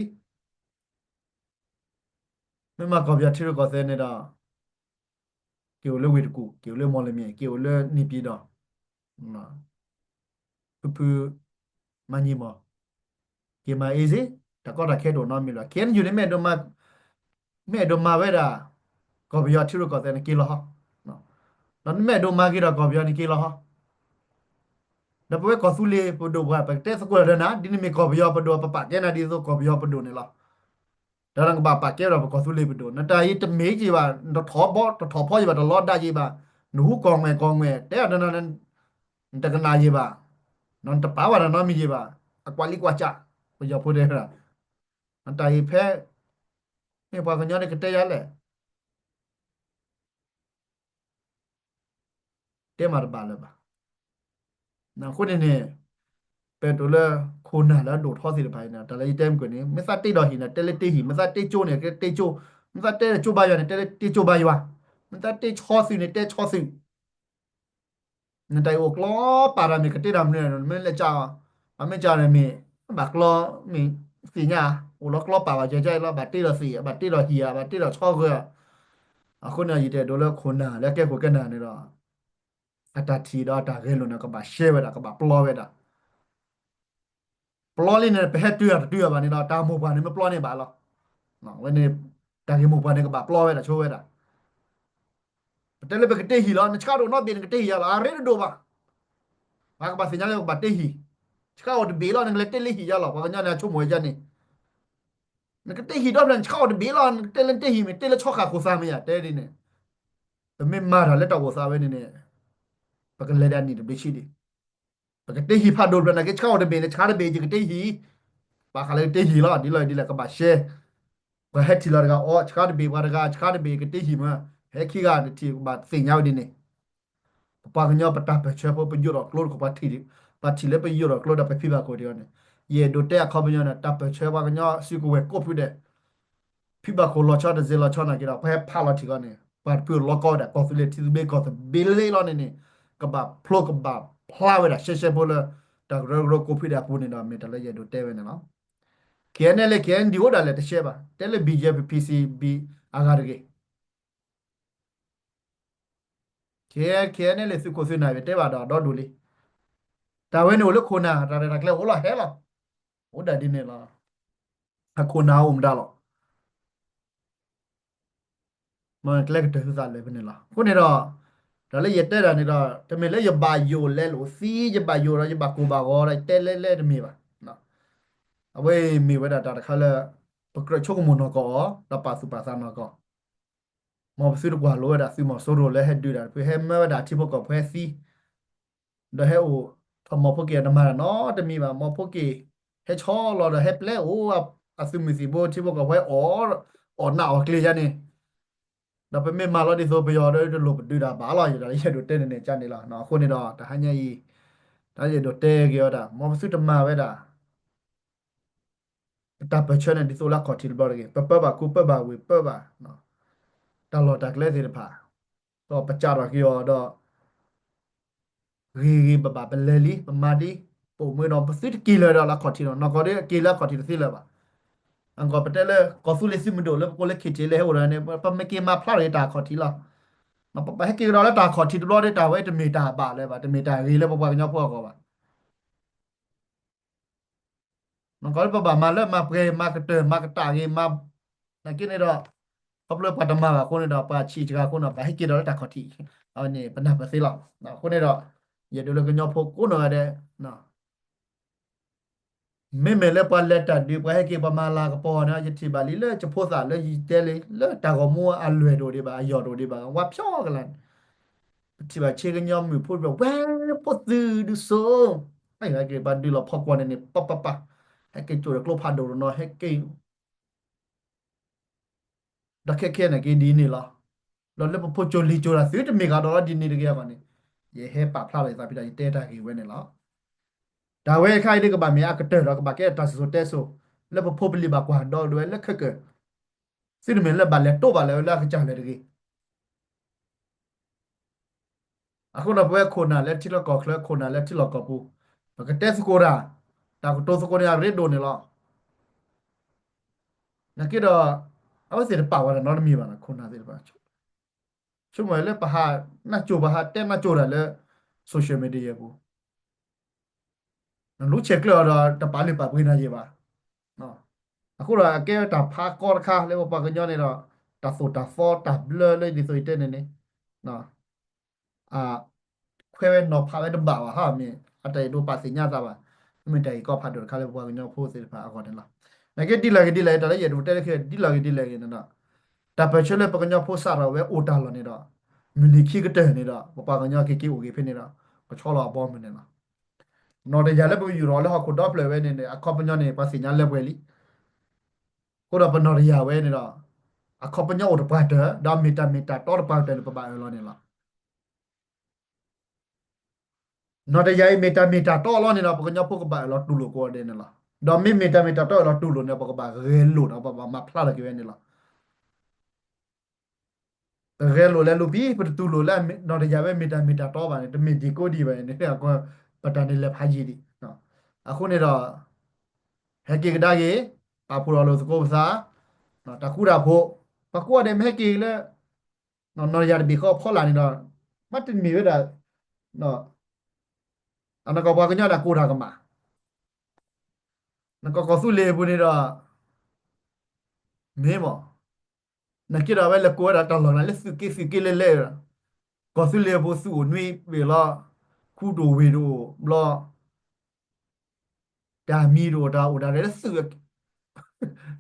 မ့ၢ်မၤကီၢ်ပယီၤထံရူၢ်ကီၢ်သဲးန့ၣ်ဒီး က့ၤအိၣ်လၢဝ့ၢ်တကူၣ် က့ၤအိၣ်လၢမီၢ်လမံၤ က့ၤအိၣ်လၢန့ၣ်ပၠံၤဒီး ဖုဖု မၤညီမီၢ် က့ၤမၤအ့စ့ တၢ်ကီတၢ်ခဲတအိၣ်နီတမံၤလီၤ. ခ့ၣ်အဲၣ်ယူၣ်န့ၣ် မ့ၢ်အဲၣ်ဒိးမၤဝဲဒၣ် ကီၢ်ပယီၤထံရူၢ်ကီၢ်သဲးန့ၣ်က့ၤလီၤဟီ ဒီးမ့ၢ်အဲၣ်ဒိးမၤဂ့ၤဒီးကီၢ်ပယီၤန့ၣ်က့ၤလီၤဟီ ဒီးပဝဲကီၢ်သူလ့ၤပဒိၣ်ပှၤ ပကတဲသကိးတၢ်ဒီးနၤ ဒ်နမ့ၢ်ကီၢ်ပယီၤပဒိၣ် ပပာ်ကဲနၤဒ်သိးကီၢ်ပယီၤပဒိၣ်န့ၣ်လီၤ. ဒီးနကဘၣ်ပာ်ကဲဝဲဒီးပကီၢ်သူလ့ၤပဒိၣ်, နတၢ်အံၤတမ့ၢ်က့ၤဘၣ်, နတထီၣ်ဘီ တထီၣ်ဖီယံၤဘၣ်, တလီဒၣ်ယံၤဘၣ်, နဟူကီၢ်ငွဲၢ်ကီၢ်ငွဲၢ်, တဲအီၤဒီး နတကနၣ်ယံၤဘၣ်, နတပာ်ဘၣ်တၢ်နီတမံၤယံၤဘၣ်, အကွၢ်လံကွၢ်ကၢ်, ပယီၤဖိတဲဝဲဒၣ်, နတၢ်အံၤဖဲ မ့ၢ်ပှၤကညီန့ၣ်ကတဲယၤလဲၣ် တဲမၤတဘၣ်လၢၤဘၣ်. အဃိန့ၣ်န့ၣ် ပအဲၣ်ဒိးလၢခိၣ်နၢ်လၢအဒိၣ်ထီသ့ၣ်တဖၣ်အံၤန့ၣ် တၢ်လၢယတဲမုၢ်ကၢၢ်န့ၣ် မ့ၢ်သးတ့ဒီးဟံၣ်န့ၣ် တဲလၢတ့ဟံၣ်, မ့ၢ်သးတ့ကၠိန့ၣ် တဲကၠိ, မ့ၢ်သးတဲကၠိဘါယွၤန့ၣ် တဲလၢတ့ကၠိဘါယွၤ, မ့ၢ်သးတ့ဆီသုးန့ၣ် တဲဆီသုး နတၢ်အံၤအိၣ်ကျီပာ်တၢ်မ့ၢ်ကတ့တၢ်မနုၤန့ၣ် မ့ၢ်လဲၤကၢ်, ပမ့ၢ်ကၢ်န့ၣ်မ့ၢ် ဘၣ်ကျီ မ့ၢ်သ့ၣ်ညါ, အိၣ်လီၤကျီပာ်ဘၣ်ကၢ်ကၢ်အံၤလီၤ, ဘၣ်တ့ဒီးသ့ၣ်, ဘၣ်တ့ဒီးဟံၣ်ဧါ, ဘၣ်တ့ဒီးဆီဂၢၢ်ဧါ. အဃိန့ၣ် ယတအဲၣ်ဒိးလၢခိၣ်နၢ်လၢကဲခိၣ်ကဲနၢ်န့ၣ်ဒီး အတၢ်ထံၣ်ဒီးအတၢ်ဂဲၤလိာ်န့ၣ် ကဘၣ်ရှဲဝဲဒၣ်, ကဘၣ်ပျီဝဲဒၣ် ပျီလံန့ၣ် ပဟဲတုၤအတတုၤအဘၣ်န့ၣ်ဒီး တၢ်မိၢ်ပှၢ်န့ၣ်မ့ၢ်ပျီန့ၢ်ဘၣ်လီၤ. ဝဲန့ၣ် တၢ်ဂ့ၢ်မိၢ်ပှၢ်န့ၣ် ကဘၣ်ပျီဝဲဒၣ်ဆိဝဲဒၣ်. ပတဲလၢပကတ့ဟံၣ်လီၤ, နဆှၣ်တအိၣ်နီတဘ့ၣ် နကတ့ဟံၣ်ယၤလီၤ, အရ့တဒိၣ်ဘၣ်. ပှၤကဘၣ်သ့ၣ်ညါလၢပကဘၣ်တ့ဟံၣ်, ဆှၣ်အိၣ်တဘ့ၣ်လီၤ နကလဲၤတ့လၢဟံၣ်ယၤလီၤ. ပှၤကညီန့ၣ် အဆိကမိၣ်ဝဲဒ်န့ၣ်, နကတ့ဟံၣ်ဒီဖျၢၣ် နဆှၣ်အိၣ်တဘ့ၣ်လီၤ နကတဲလၢတ့ဟံၣ်မ့ၢ်တ့လၢဆီခးခိၣ်သးမ့ၢ်ယၤ တဲဒ်န့ၣ်. ပမ့ၢ်မၤတၢ်လၢတၢ်အိၣ်သးဝဲန့ၣ်န့ၣ် ပကလဲၤဒၣ်နံၣ်တဘ့ၣ်ဆံဒံး ပကတ့ဟံၣ်ဖးဒိၣ်တဖျၢၣ်နာ်က့ ဆှၣ်အိၣ်တဘ့ၣ်န့ၣ် ဆှၣ်တဘ့ၣ်ယကတ့ဟံၣ်, ဘၣ်ဃးလၢကတ့ဟံၣ်လီၤ. ဒ်လဲၣ်ဒ်လဲၣ် ကဘၣ်ရှဲ, ပှၤဟဲထံၣ်လီၤတဂၤအီၤ ဆှၣ်တဘ့ၣ်, ပှၤတဂၤဆှၣ်တဘ့ၣ်ကတ့ဟံၣ်မး, ဟဲခံဂၤတထံၣ် ကဘၣ်သ့ၣ်ညါဝဲဒ်န့ၣ်. ပပှၤကညီပတၢ်ပၢၢ်ဆၢဖိ ပယိၣ်ဒီးကျိတခီ ပှၤထံၣ်, ပှၤထံၣ်လၢပယိၣ်ဒီးကျိဒီးပဖံးဘၣ်ခိၣ်ဒံးအီၤန့ၣ်, ယအဲၣ်ဒိးတဲအခီပညီန့ၣ် တၢ်ပၢၢ်ဆၢပှၤကညီစုကဝဲၤကိးဖုဒဲး ဖံးဘၣ်ခိၣ်လီၤဆီတစ့လီၤဆီနာ်က့ဒီး ပှၤဟဲဖးလီၤထံးခီန့ၣ် ပှၤတဖုအလီၤကီဝဲဒၣ် ကီၢ်သူလ့ၤထံသဘျ့ကီၢ်သဘျ့လီၤန့ၣ်န့ၣ် ကဘၣ်ဖျိကဘၣ်ဖျါဝဲဒၣ်ရှဲရှဲဖိလၢ တၢ်ကရၢကရိကိးဖုဒဲးအပူၤန့ၣ်ဒီး မ့ၢ်တၢ်လၢယအဲၣ်ဒိးတဲဝဲန့ၣ်လီၤ. ခဲအံၤန့ၣ်လၢ ခဲအံၤန့ၣ် ဒ်အိၣ်ဒၣ်လဲာ်တရှဲဘၣ်, တဲလၢ ဘီၣ်ကၠ့ၣ်ပံၣ် ပီၣ်စံၣ်ပံၣ် အဂၤတဂ့ၤ ခဲခဲန့ၣ်လၢသုးခိၣ်သုးနၢ် တဲဘၣ်ဒီးဒီဒူၣ်လံ. တၢ်ဝဲန့ၣ်အိၣ်လၢခိၣ်နၢ် တၢ်ရဲၣ်တၢ်ကျဲၤအိၣ်လီၤဟဲလီၤ. အိၣ်ဒၣ်ဒ်န့ၣ်လီၤ. အခိၣ်နၢ်အိၣ်မတၤလီၤ. မ့ၢ်ကျဲကတၢၢ်သုသးလၢာ်ဖဲန့ၣ်လီၤ. အဃိန့ၣ်ဒီး တၢ်လၢယတဲတၢ်န့ၣ်ဒီး တမ့ၢ်လၢယဘၣ်ယိၣ်လဲလိာ်သံ ယဘၣ်ယိၣ်ဒီး ယဘၣ်ကိၢ်ဘၣ်ဂီၤဒီး ယတဲလဲလဲတမ့ၢ်ဘၣ်. အဝဲအံၤမ့ၢ်ဝဲဒၣ်တၢ်တခါလၢ ပကြၢးဆိကမိၣ်နီၢ်ကီၢ်အီၤ ဒီးပာ်သူၣ်ပာ်သးနီၢ်ကီၢ် မ်ပသုတကွၢ်လိဝဲဒၣ်သုးမီၤစိရိၤလၢဟဲဒုးတၢ်တဖု ဟဲမၢဝဲဒၣ်ထံဖိကီၢ်ဖိဟဲသံ, ဒီးဟဲအိၣ်ထီၣ်မီၤဖိက့ၤတမၤတၢ်နီတမံၤဘၣ်. မီၤဖိက့ၤဟဲဆီလီၤဒီးဟဲပျဲအိၣ်အသုးမုၢ်သံၣ်ဘိ ထံဖိကီၢ်ဖိဟဲအီၣ် အီၣ်နးအီၣ်ကျ့ၤယါန့ၣ်, ဒီးပမ့ၢ်မၤလီၤဒ်သိးပယီၤဒီး တလိၣ်ပဒုးတၢ်ဘၣ်လီၤ. ယဲဒၣ်ယအဲၣ်ဒိးတဲန့ၣ်န့ၣ် ကန့ၣ်လီၤ. အဃိန့ၣ်ဒီး တဟါညါအံၤ တၢ်ယအဲၣ်ဒိးတဲက့ၤဝဲဒၣ် မ်ပသုတမၤဝဲဒၣ် ပတၢ်ပၢၢ်ဆၢန့ၣ် ဒ်သိးလၢအခီၣ်ထံးတဘျီတဂ့ၤ ပပၢဘၣ်ခူပၢဘၣ်ဝ့ၢ်ပၢဘၣ် တၢ်လီၢ်တၢ်ကျဲသ့ၣ်တဖၣ် ဒီးပစးထီၣ်က့ၤအီၤဒီး ဂ့ၤဂ့ၤဘၣ်ဘၣ် ပလဲၤလံ ပမၤဒ် ပအိၣ်မူဒီး ပသုတက့ၤလၢၤဒီးလၢအခီၣ်ထံးလီၤ. နီၢ်ကီၢ်ဒီးက့ၤလၢအခီၣ်ထံးတသ့လၢၤဘၣ်. အကီၢ်ပတဲလၢ ကီၢ်သူလ့ၤသုးမုၢ်ဒိၣ်လၢပကိးလၢ ခ့ၣ်ထံး လၢဟဲအိၣ်ဒီးန့ၣ် ပမ့ၢ်က့ၤမၤဖျါထီၣ်က့ၤတၢ်အခီၣ်ထံးလီၤ. ပဟဲက့ၤကဒီးလၢတၢ်အခီၣ်ထံးတဘျီဒီး တၢ်ဝဲတမ့ၢ်တၢ်ဘၣ်လၢၤဘၣ်, တမ့ၢ်တၢ်ဂ့ၤလၢပပှၤကညီဖိအဂီၢ်ဘၣ်. နီၢ်ကီၢ်လၢပဘၣ်မၤလၢမၤပှဲၤ မၤကတၢၢ် မၤကတၢၢ်ဂ့ၤ မၤ နာ်က့န့ၣ်ဒီး ခီဖျိပှၤတမၤဘၣ်အဃိန့ၣ်ဒီး ပှၤဆံးစှၤအဃိန့ၣ် ပှၤဟဲက့ၤဒီးလၢတၢ်ခီၣ်ထံး အဝဲန့ၣ် ပနၢ်ပၢၢ်သ့လီၤ. အဃိန့ၣ်ဒီး ယအဲၣ်ဒိးလၢကညီဖိကိးနီၢ်ဂၤဒဲး မ့မ့ၢ်လၢပှၤလဲၤတၢ်ဒုး ပှၤဟဲက့ၤပှၤမၤလၤကပီၤန့ၣ် ယထံၣ်ဘၣ်လံလၢယဖိသၣ်လၢယတဲလံ လၢတၢ်ဂီၤမူအလွဲၢ်တအိၣ်ဒံးဘၣ် အယီၢ်တအိၣ်ဒံးဘၣ် ဝါဖျီကလာ်န့ၣ် ပထံၣ်ဘၣ်ဆ့ကညီမုၣ်ဖိတဖျၢၣ် ဝဲဖိသုးဒုးစိ ဟဲက့ၤပှၤဒုးလီၤဖီကွီၢ်န့ၣ်န့ၣ် ပပပ ဟဲက့ၤကၠိၣ်ဒီးကျိဖးဒိၣ်တနီၤ ဟဲက့ၤ ဒီးခဲခဲန့ၣ်က့ၤဒ်န့ၣ်လီၤ. ဒီးလၢပဖိကၠိလံၤကၠိတၢ်သုတမ့ၢ်ကဒီးလီၤဒ်န့ၣ်တဂ့ၤအဂီၢ်န့ၣ် ယဟဲပာ်ဖျါလီၤယသးဖဲဒီး ယတဲတၢ်ဂ့ၢ်ဝဲန့ၣ်လီၤ. တၢ်ဝဲအခါအံၤဒ်ကဘၣ်မ့ၢ်အကတၢၢ်ဒီးကဘၣ်ကဲတၢ်စံၣ်စိၤတဲစိၤ လၢပဖိပလံၤဘၣ်ကွၢ်ဒီးဒဝဲလၢခဲကၢၢ် သုတမ့ၢ်လၢဘၣ်လဲၤတိဘၣ်လၢၤဝဲလၢအကစၢ်လၢၤတဂ့ၤ အဃိဒီးပဝဲခိၣ်နၢ်လၢထံလီၢ်ကီၢ်ချၢ ခိၣ်နၢ်လၢထံလီၢ်ကီၢ်ပူၤ ပကတဲသကိးတၢ် တၢ်ကတိၤသကိးန့ၣ်အရ့ဒိၣ်န့ၣ်လီၤ. နာ်က့ဒီး အဝဲသ့ၣ်တပာ်ဝဲဒၣ်နီတမံၤဘၣ် ခိၣ်နၢ်သ့ၣ်တဖၣ် ဆိကမိၣ်လၢပဟးနၢ်ကၠိၣ် ပဟးတဲနၢ်ကၠိၣ်တၢ်လၢ social media ပူၤ နလူၤဆဲးကျၢၢ်အီၤဒီး တပာ်လုၢ်ပာ်ပှ့ၤနၤယံၤဘၣ်. အဃိဒီးအကဲဝဲတၢ်ဖးကီတခါလၢပပှၤကညီန့ၣ်ဒီး တၢ်သိၣ်တၢ်သီတၢ်ဘျၢလၢဒ်သိးယတဲန့ၣ်န့ၣ် ခွဲးဝဲနီၤဖးဝဲတဘၣ်ဘၣ်ဟါ မ့ၢ်အတၢ်အဲၣ်ဒိးပာ်သ့ၣ်ညါသးဘၣ်. မ့ၢ်တၢ်ဂ့ၢ်ကီဖးဒိၣ်တခါလၢပပှၤကညီဖိသ့ၣ်တဖၣ်အဂီၢ်န့ၣ်လီၤ. နကဲဒ်လဲၣ်ဂ့ၤဒ်လဲၣ်ဂ့ၤ တၢ်လၢယအဲၣ်ဒိးတဲလၢခံ ဒ်လဲၣ်ဂ့ၤဒ်လဲၣ်ဂ့ၤန့ၣ်ဒီး တၢ်ပၢၢ်ဆၢလၢပကညီဖိစးထီၣ်ဝဲအိၣ်တၢ်လီၢ်န့ၣ်ဒီး မုၢ်နံၤခံကတၢၢ်န့ၣ်ဒီး ပပှၤကညီက့ၤက့ၤအိၣ်ဂ့ၤဖဲန့ၣ်ဒီး ကဆီလီၤအဘီအမုၢ်န့ၣ်လီၤ. နီၢ်တယၢ်လၢပကယူၢ်ထီၣ်လၢဟီၣ်ခိၣ်ဒီဖျၢၣ်ဝဲန့ၣ်န့ၣ် အခီပညီန့ၣ် ပှၤသ့ၣ်ညါလၢပှဲၤလံ. အဃိဒီးပနီၢ်တယၢ်ဝဲန့ၣ်ဒီး အခီပညီအိၣ်တပှၢ်တၢၢ် ဒီးမ့ၢ်တၢ်မ့ၢ်တၢ်တီတပှၢ်တၢၢ်န့ၣ် ပဘၣ်အၢၣ်လီၤန့ၣ်လီၤ. နီၢ်တယၢ်အံၤမ့ၢ်တၢ်မ့ၢ်တၢ်တီလီၤန့ၣ်ဒီး ပကညီဖိကဘၣ်အၢၣ်လီၤတူၢ်လိာ်ကိးဂၤဒဲးန့ၣ်လီၤ. ဒီးမ့မ့ၢ်တၢ်မ့ၢ်တၢ်တီအၢၣ်လီၤတူၢ်လိာ်န့ၣ် ပကဘၣ်ဂဲၤလိာ်ဒီး ပဘၣ်မၤဖျါထီၣ်က့ၤဝဲန့ၣ်လီၤ. ပဂဲၤလိာ်လဲၤလိာ်ဘံၣ် ပတတူၢ်လိာ်လၢနီၢ်တယၢ်ဝဲမ့ၢ်တၢ်မ့ၢ်တၢ်တီဘၣ်န့ၣ် တမ့ၢ်ဒံးကိးဒံးဘၣ်န့ၣ် ပတၢ်န့ၣ်လဲၤဖးယံာ်ဒံး. အဃိန့ၣ်ဒီး ဟဲက့ၤကဒါက့ၤ ပာ်ဖှိၣ်ထီၣ်လိာ်သကိးပသး တၢ်ဃူတၢ်ဖိး ပှၤကိးဂၤဒဲးမ့ၢ်ဟဲက့ၤလၢ နီၢ်တယၢ်တဘ့ၣ်ဃီဖီလာ်န့ၣ်ဒီး မ့တမ့ၢ်ဝဲဒၣ် နကီၢ်ပှၤကညီဒၣ်ကိၢ်တၢ်ကမၣ် နကီၢ်ကီၢ်သူလ့ၤအပူၤန့ၣ်ဒီး မ့ၢ်မး နက့ဒီးဝဲလဲၤကိးဝဲဒၣ်တၢ်လီၢ်လၢသုးက့သုးက့လဲၣ်လဲၣ် ကီၢ်သူလ့ၤအပူၤသုးအိၣ်နွံဘ့ၣ်လီၤ ခူတအိၣ်ဝ့ၢ်တအိၣ်ဘျီ တၢ်မံၤတအိၣ်တၢ်အိၣ်တၢ်ရဲၣ်လၢသုး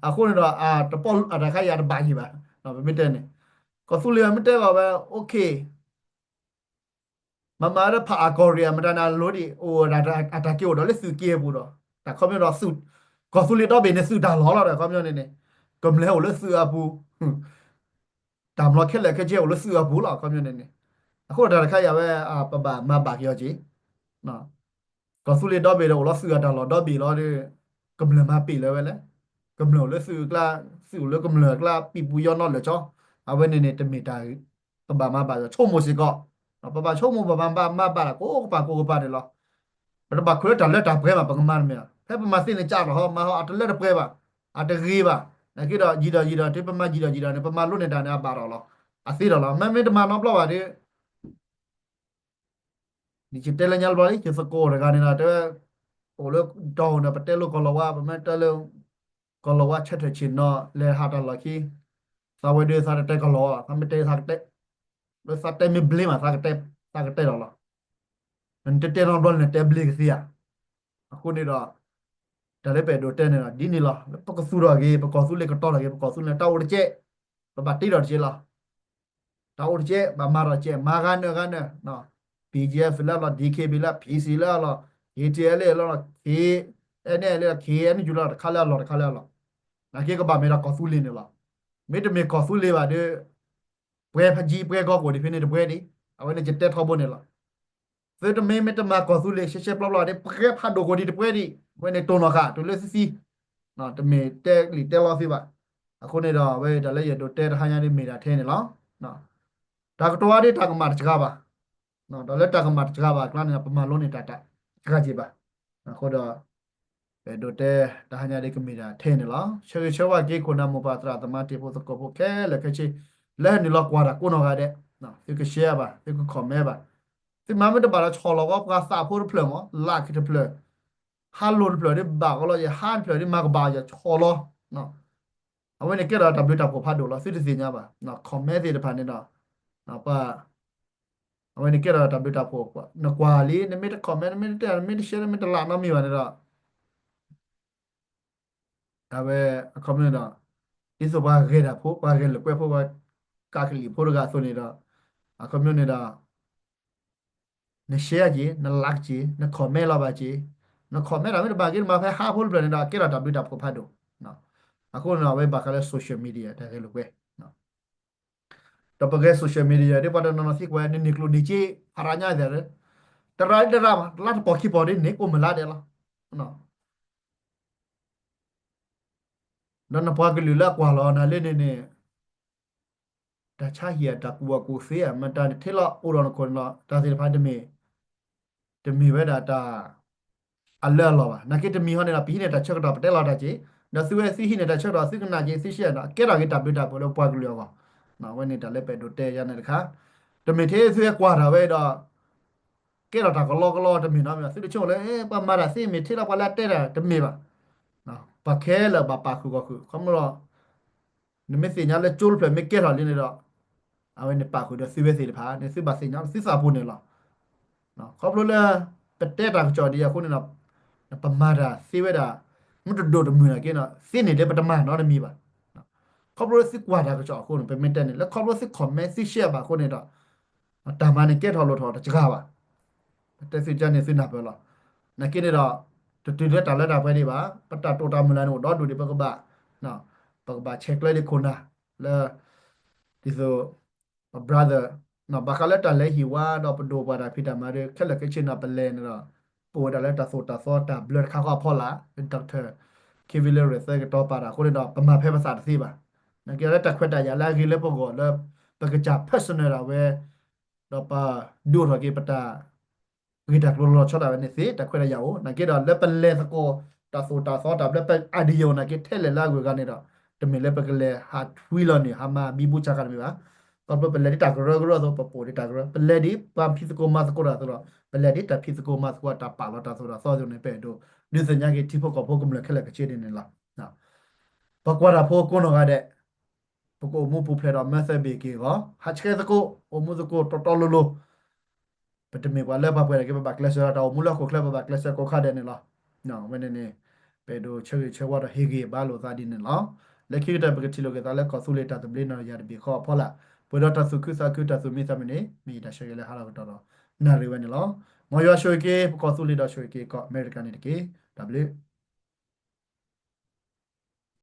အဃိန့ၣ်ဒီး တပီၢ်အတၢ်ခါယၤတဘၣ်ယံၤဘၣ် ပမ့ၢ်တဲန့ၣ် ကီၢ်သူလ့ၤမ့ၢ်တဲဘၣ်ဝဲ okay မ့မ့ၢ်လၢဖးအကီၢ်ရ့ၣ်အမတၤန့ၣ် အလိၤဒံး အိၣ်ဝဲဒၣ်အတၢ်က့ၤအိၣ်ဒီးလၢသုးက့အပူၤဒီး တၢ်ခီပညီဒီးသုး ကီၢ်သူလ့ၤဒီဘ့ၣ်န့ၣ်သုးတၢ်လီၢ်လီၤဒီး ခီပညီန့ၣ်န့ၣ် ကမျၢၢ်အိၣ်လၢသုးအပူၤ တၢ်မျီခဲလၢာ်ခဲဆ့အိၣ်လၢသုးအပူၤလီၤ ခီပညီန့ၣ်န့ၣ် အဃိတၢ်တခါယၤဝဲ ပဘၣ်မၤဘၣ်က့ၤအီၤက့ၤ ကီၢ်သူလ့ၤဒီဘ့ၣ်ဒီးအိၣ်လီၤသုးအတၢ်လီၢ်ဒီဘ့ၣ်လီၤဒီး ကမျၢၢ်မၤပ့ၢ်လၢၤဝဲလဲၣ် ကမျၢၢ်အိၣ်လၢသုးအကျါ သုးအိၣ်လၢကမျၢၢ်အကျါ ပံၤပူၤယီနီၢ်လၢာ်ကၠီ အဝဲန့ၣ်န့ၣ် တမ့ၢ်တၢ် ပဘၣ်မၤဘၣ်ဒီးဆိကမိၣ်စ့ၢ်ကီး ပဘၣ်ဆိကမိၣ် ပဘၣ်မၤဘၣ်တၢ်ကိးကပၤကိးကပၤန့ၣ်လီၤ. ပတဘၣ်ခိးလၢတၢ်လၢတၢ်ပှဲၤဘၣ် ပကမၤတမ့ၢ်ဘၣ် ဖဲပမၤသ့န့ၣ်ကၢ်ထီၣ်ဟီ မၤဟီ အတလၢတပှဲၤဘၣ် အတဂ့ၤဘၣ် နာ်က့ဒီး ယံာ်ဒီးယံာ်ဒီး တုၤပမၤယံာ်ဒီးယံာ်ဒီးန့ၣ် ပမၤလိန့ၢ်တၢ်န့ၣ် အဘၣ်ထီၣ်လီၤ အသ့ထီၣ်လီၤ မ့မ့ၢ်တမၤနီတဘျီဘၣ်ဒီး ယတဲလၢညါလၢဘျီလံ ယသကိးတဂၤန့ၣ်ဒီး တဲဝဲ အိၣ်လၢတီၢ်အိၣ်န့ၣ် ပတဲလိာ်ကီၢ်လီၤဝါ ပမ့ၢ်တဲလၢ ကီၢ်လီၤဝါဆၢထၢၣ်ဆ့ၣ်နီၤ လဲၤဟးတၢ်လီၢ်ခံ သးဝဲဒၣ်သးတတဲကီၢ်လီၤဝါ သးမ့ၢ်တဲသးကတဲ လၢသးတဲမ့ၢ်ဘျ့မး သးကတဲ သးကတဲလီၤလီၤ နတတဲနီတဘျီန့ၣ် နတဲဘျ့ကသ့ဧါ. အဃိန့ၣ်ဒီး တၢ်လၢပအဲၣ်ဒိးတဲန့ၣ်ဒီး ဒ်န့ၣ်လီၤ လၢပကသူၣ်ထီၣ်က့ၤ ပကီၢ်သူလ့ၤကတီၤထီၣ်က့ၤ ပကီၢ်သူလ့ၤတၢ်အိၣ်တကဲး ပဘၣ်တ့ထီၣ်တကဲးလီၤ တၢ်အိၣ်တကဲး ဘၣ်မၤထီၣ်တကဲး မၤဂၤနၢၤဂၤနၢၤ ပီၣ်ကၠံၣ်အ့ၣ်လၢအလီၢ် ဒံၣ်ခ့ဘံၣ် လၢ ပီၣ်ကၠံၣ်အ့ၣ်လၢအလီၢ် ခ့ၣ်ထံၣ်အဲၣ်လၢအလီၢ် ခ့ၣ်အဲၣ်နဲၣ်လၢ ခ့ၣ်အဲၣ်နဲၣ်ယူၢ်လၢ တခါလၢအလီၢ် တခါလၢအလီၢ် နာ်က့ကဘၣ်မ့ၢ်ဒၣ်ကီၢ်သူလ့ၤန့ၣ်လီၤ. မ့တမ့ၢ်ကီၢ်သူလ့ၤဘၣ်ဒီး ပှဲၤဖးကၠံပှဲၤကီၢ်ကိးဒံးဖဲန့ၣ်တပှဲၤဒံး အဝဲန့ၣ်ယတဲထီဘိန့ၣ်လီၤ. သုတမ့ၢ်မ့ၢ်တမၤကီၢ်သူလ့ၤရှဲရှဲပျီပျီဒီး ပှဲၤဖးဒိၣ်ကိးဒံးတပှဲၤဒံး အဝဲန့ၣ်တိၢ်နီၣ်ဃာ် တုၤလၢသံသံ တမ့ၢ်တဲလံာ်တဲလီသ့ဘၣ်. အဃိန့ၣ်ဒီး အဝဲတၢ်လၢယအဲၣ်ဒိးတဲတဟါညါဒ်မ့ၢ်ဒၣ်ထဲန့ၣ်လီၤ. တၢ်ကတိၤဝဲဒ်တၢ်ကမၣ်တစှၤဘၣ် ဒီးလၢတၢ်ကမၣ်တစှၤဘၣ်အကျါန့ၣ် ပမၤလိန့ၢ်တၢ်တစှၤက့ၤဘၣ်. အဃိဒီး ပအဲၣ်ဒိးတဲတဟါညါဒ်ကမ့ၢ်ဒၣ်ထဲန့ၣ်လီၤ. ဆၢဂ့ၤဆၢဝါက့ၤခိၣ်နၢ်မိၢ်ပၢ်သရၣ်သမါတံၤဖိသကိးဖိခဲလၢာ်ခဲဆ့ လၢဟဲနုာ်လီၤကွၢ်တၢ်ကိးနီၢ်ဂၤဒဲး သုက share ဘၣ် သုက comment ဘၣ်. သုမၤမ့ၢ်တဘၣ်ဒီးဆီၣ်လီၤဝဲပှၤသးဖိတဖျၢၣ်မး like တဖျၢၣ် ဟါလိၤတဖျၢၣ်ဒ်ဘၣ်ကီးလီၤ ယဟါတဖျၢၣ်ဒ်မၤကဘၣ် ယဆီၣ်လီၤ အဝဲန့ၣ်ကဲထီၣ်တၢ်ဘျုးတၢ်ဖှိၣ်ဖးဒိၣ်လီၤ သုတသ့ၣ်ညါဘၣ် comment သ့ၣ်တဖၣ်န့ၣ်ဒီး ပှၤ အဝဲန့ၣ်ကဲထီၣ်တၢ်ဘျုးတၢ်ဖှိၣ် နကွၢ်လံ နမ့ၢ်တ comment နမ့ၢ်တတဲ နမ့ၢ်တ share နမ့ၢ်တ like နီတမံၤဘၣ်န့ၣ်ဒီး အဝဲ အခီပညီဒီး ဒ်သိးပှၤဂဲၤတၢ်ဖိ ပှၤဂဲၤလိာ်ကွဲဖိ ပှၤကးကလံၤဖိတဂၤအသိးန့ၣ်ဒီး အခီပညီန့ၣ်ဒီး န share က့ၤ န like က့ၤ န comment လီၤဘၣ်က့ၤ န comment တၢ်မ့ၢ်တဘၣ်က့ၤ နမၤဖဲဟါဖိတဖျၢၣ်န့ၣ်ဒီး ကဲထီၣ်တၢ်ဘျုးတၢ်ဖှိၣ်ဖးဒိၣ် အဃိန့ၣ်ဒီး အဝဲဘၣ်ဃးလၢ social media တၢ်ဂဲၤလိာ်ကွဲ ဒီးပဂဲၤ social media ဒ်ပှၤတနီၤနီၤသံကွၢ် နန့ၢ်ကျိၣ်န့ၢ်စ့ ဖးရၤညါသ့ၣ် တရၤဒံးတရၤဘၣ် လါတပီၢ်ခံပီၢ်ဒ်န့ၣ် ကိးမုၢ်လါဒဲးလီၤ. ဒီးနပှၤကလုာ်လၢအကွၢ်လီၤနၤလၢန့ၣ်န့ၣ် တၢ်ဆါဟံၣ်ဧါ တၢ်ကူၣ်ဘၣ်ကူၣ်သ့ဧါ မ့ၢ်တၢ်န့ၣ်ထဲလီၤအိၣ်ဒီးနခိၣ်န့ၣ်လီၤ တၢ်သ့ၣ်တဖၣ်တမ့ၢ် တမ့ၢ်ဝဲဒၣ်တၢ် အလၢအလီၢ်ဘၣ် နာ်က့တမံၤဟီန့ၣ်ဒီး ပဟံးန့ၢ်တၢ်ဆၢကတီၢ်ပတဲလီၤတၢ်က့ၤ ဒီးသုဝဲသုဟံးန့ၢ်တၢ်ဆၢကတီၢ်သုကနၣ်က့ၤသု share ဒီး ကဲထီၣ်က့ၤတၢ်ဘျုးတၢ်ဖှိၣ်လၢပှၤကလုာ်အဂီၢ် အဝဲန့ၣ်တၢ်လၢပအဲၣ်ဒိးတဲယၤန့ၣ်တခါ တမ့ၢ်ထဲသုဝဲကွၢ်ထီၣ်ဝဲဒီး ကဲထီၣ်တၢ်ကလီကလီတမ့ၢ်နီတမံၤ သုတဆိကမိၣ်လၢ ပှၤမၤတၢ်သ့မ့ၢ်ထဲလီၤပှၤလၢအတဲတၢ်တမ့ၢ်ဘၣ် ပှၤခဲလၢာ်ဘၣ်ပာ်ဃုာ်ဂီၢ်ဃုာ် ခီဖျိ နမ့ၢ်သ့ၣ်ညါလၢကၠိတဖျၢၣ်မ့ၢ်ကဲထီၣ်လံန့ၣ်ဒီး အဝဲန့ၣ်ပာ်ဃုာ်ဒီးသုဝဲသ့ၣ်တဖၣ်န့ၣ် သုဘၣ်သ့ၣ်ညါသုသးပူၤန့ၣ်လီၤ. ခီဖျိလၢ ပတဲတၢ်ကစီၣ်ဒ်အံၤအဃိန့ၣ်ဒီး ပမၤတၢ်သ့ဝဲဒၣ် မ့ၢ်တဒိၣ်တမုၢ်နာ်က့ဒီး သ့န့ၣ်လၢပတမၤနီတမံၤဘၣ်. ခီဖျိလၢသုကွၢ်တၢ်ကစီၣ်အဃိန့ၣ် ပမ့ၢ်တဲန့ၣ် လၢခီဖျိသု comment သု share ဘၣ်အဃိန့ၣ်ဒီး တၢ်မၤန့ၣ်ကဲထီၣ်လိၣ်ထီၣ်တစှၤဘၣ်. ပတဲသုကါန့ၣ်သုနၢ်ပၢၢ်လီၤ. နာ်က့န့ၣ်ဒီး တတုၤလၢတၢ်လၢတၢ်ပှဲၤဒံးဘၣ်. ပတၢ်တိာ်တၢ်မုၢ်လၢ်န့ၣ်အိၣ်ဒီဒူၣ်ဒံး ပကဘၣ် ပကဘၣ်ဆဲးကျၢဒံးခိၣ်နၢ်လၢ ဒ်သိး ပ brother ဘၣ်ဃးလၢတၢ်လဲၤဟံၣ်ဝါဒီးပဒိၣ်ပှၤတၢ်ဖံးတၢ်မၤဒီး ခဲလၢာ်ခဲဆ့န့ၣ် ပလဲၤန့ၣ်ဒီး ပအိၣ်ဝဲဒၣ်လၢတၢ်သိၣ်တၢ်သီတၢ်ဘျၢတခါဃီအဖီလာ် Doctor Kevin လၢရဲၣ်သဲကတီၤပာ်တၢ်အဃိန့ၣ်ဒီး ပမၤဖဲပသးတသ့ဘၣ်. နာ်က့ဒီးလၢတၢ်ခွဲးတၢ်ယာ်လၢအဂ့ၤလၢပဂီၢ်လၢ ပကစၢ် personal ဒၣ်ဝဲ ဒီးပဒုးအိၣ်ထီၣ်က့ၤပတၢ် ဂ့ၢ်တၢ်ကျိၤလီၤဆီဒၣ်ဝဲန့ၣ်သ့ တၢ်ခွဲးတၢ်ယာ်အိၣ် နာ်က့ဒီးလၢပလဲၤသကိး တၢ်သိၣ်တၢ်သီတၢ်ဘျၢပ idea နာ်က့ထဲလဲၣ်လၢအဂုၤအဂၤန့ၣ်ဒီး တမ့ၢ်လၢပကလဲၤဟးထွံလီၤန့ၣ် ဟးမၤဘံဘူဆးဃာ်တမ့ၢ်ဘၣ်. ခီဖျိပလဲၤဒ်တၢ်ကရၢကရိအသိး ပပိာ်ဒ်တၢ်ကရၢ ပလဲၤဒ်ပှၤဖံးသကိးမၤသကိးတၢ်အသိးဒီး ပလဲၤဒ်တၢ်ဖံးသကိးမၤသကိးတၢ်ပာ်လီၤတၢ်သိၣ်တၢ်သီအသိးန့ၣ် ပအဲၣ်ဒိး ဒုးသ့ၣ်ညါက့ၤထံဖိကီၢ်ဖိကမျၢၢ်ခဲလၢာ်ခဲဆ့ဒ်န့ၣ်လီၤ. ပှၤကွၢ်တၢ်ဖိကိးနီၢ်ဂၤဒဲး ပကအိၣ်မူပူၤဖျဲးဒီးမၢသၢဘ့ၣ်က့ၤအဂီၢ် ဟးဆှဲးသကိး အိၣ်မူသကိးတီတီလိၤလိၤ ပတမ့ၢ်ပှၤလၢပှၤပှဲၤဒၣ်က့ၤ ပဘၣ်ကျဲးစၢးဒီးတၢ်အိၣ်မူလၢဟီၣ်ခိၣ်ချၢ ပဘၣ်ကျဲးစၢးကိးခါဒဲးန့ၣ်လီၤ. ဝဲန့ၣ်န့ၣ် ပအဲၣ်ဒိးဆၢဂ့ၤဆၢဝါဒီးဟ့ၣ်ဂံၢ်ဘါလိာ်သးဒ်န့ၣ်လီၤ. လၢခံကတၢၢ် ပကထံၣ်လိာ်က့ၤသးလၢကီၢ်သူလ့ၤတၢ်သဘျ့နီၢ်တယၤတဘ့ၣ်ဃီအဖီလာ် ပှဲၤဒီးတၢ်သူၣ်ခုသးခုတၢ်သူၣ်မံသးမုာ်န့ၣ် မ့ၢ်ယတၢ်ဆၢဂ့ၤလၢဟါလီၤကတီၢ်ဒီး နၣ်ရံၣ်ဝဲန့ၣ်လီၤ. မ်ယွၤဆိၣ်ဂ့ၤက့ၤ ပကီၢ်သူလ့ၤဒီးဆိၣ်ဂ့ၤက့ၤကီၢ်အမဲရကၤန့ၣ်တက့ၢ်. တၢ်ဘျုး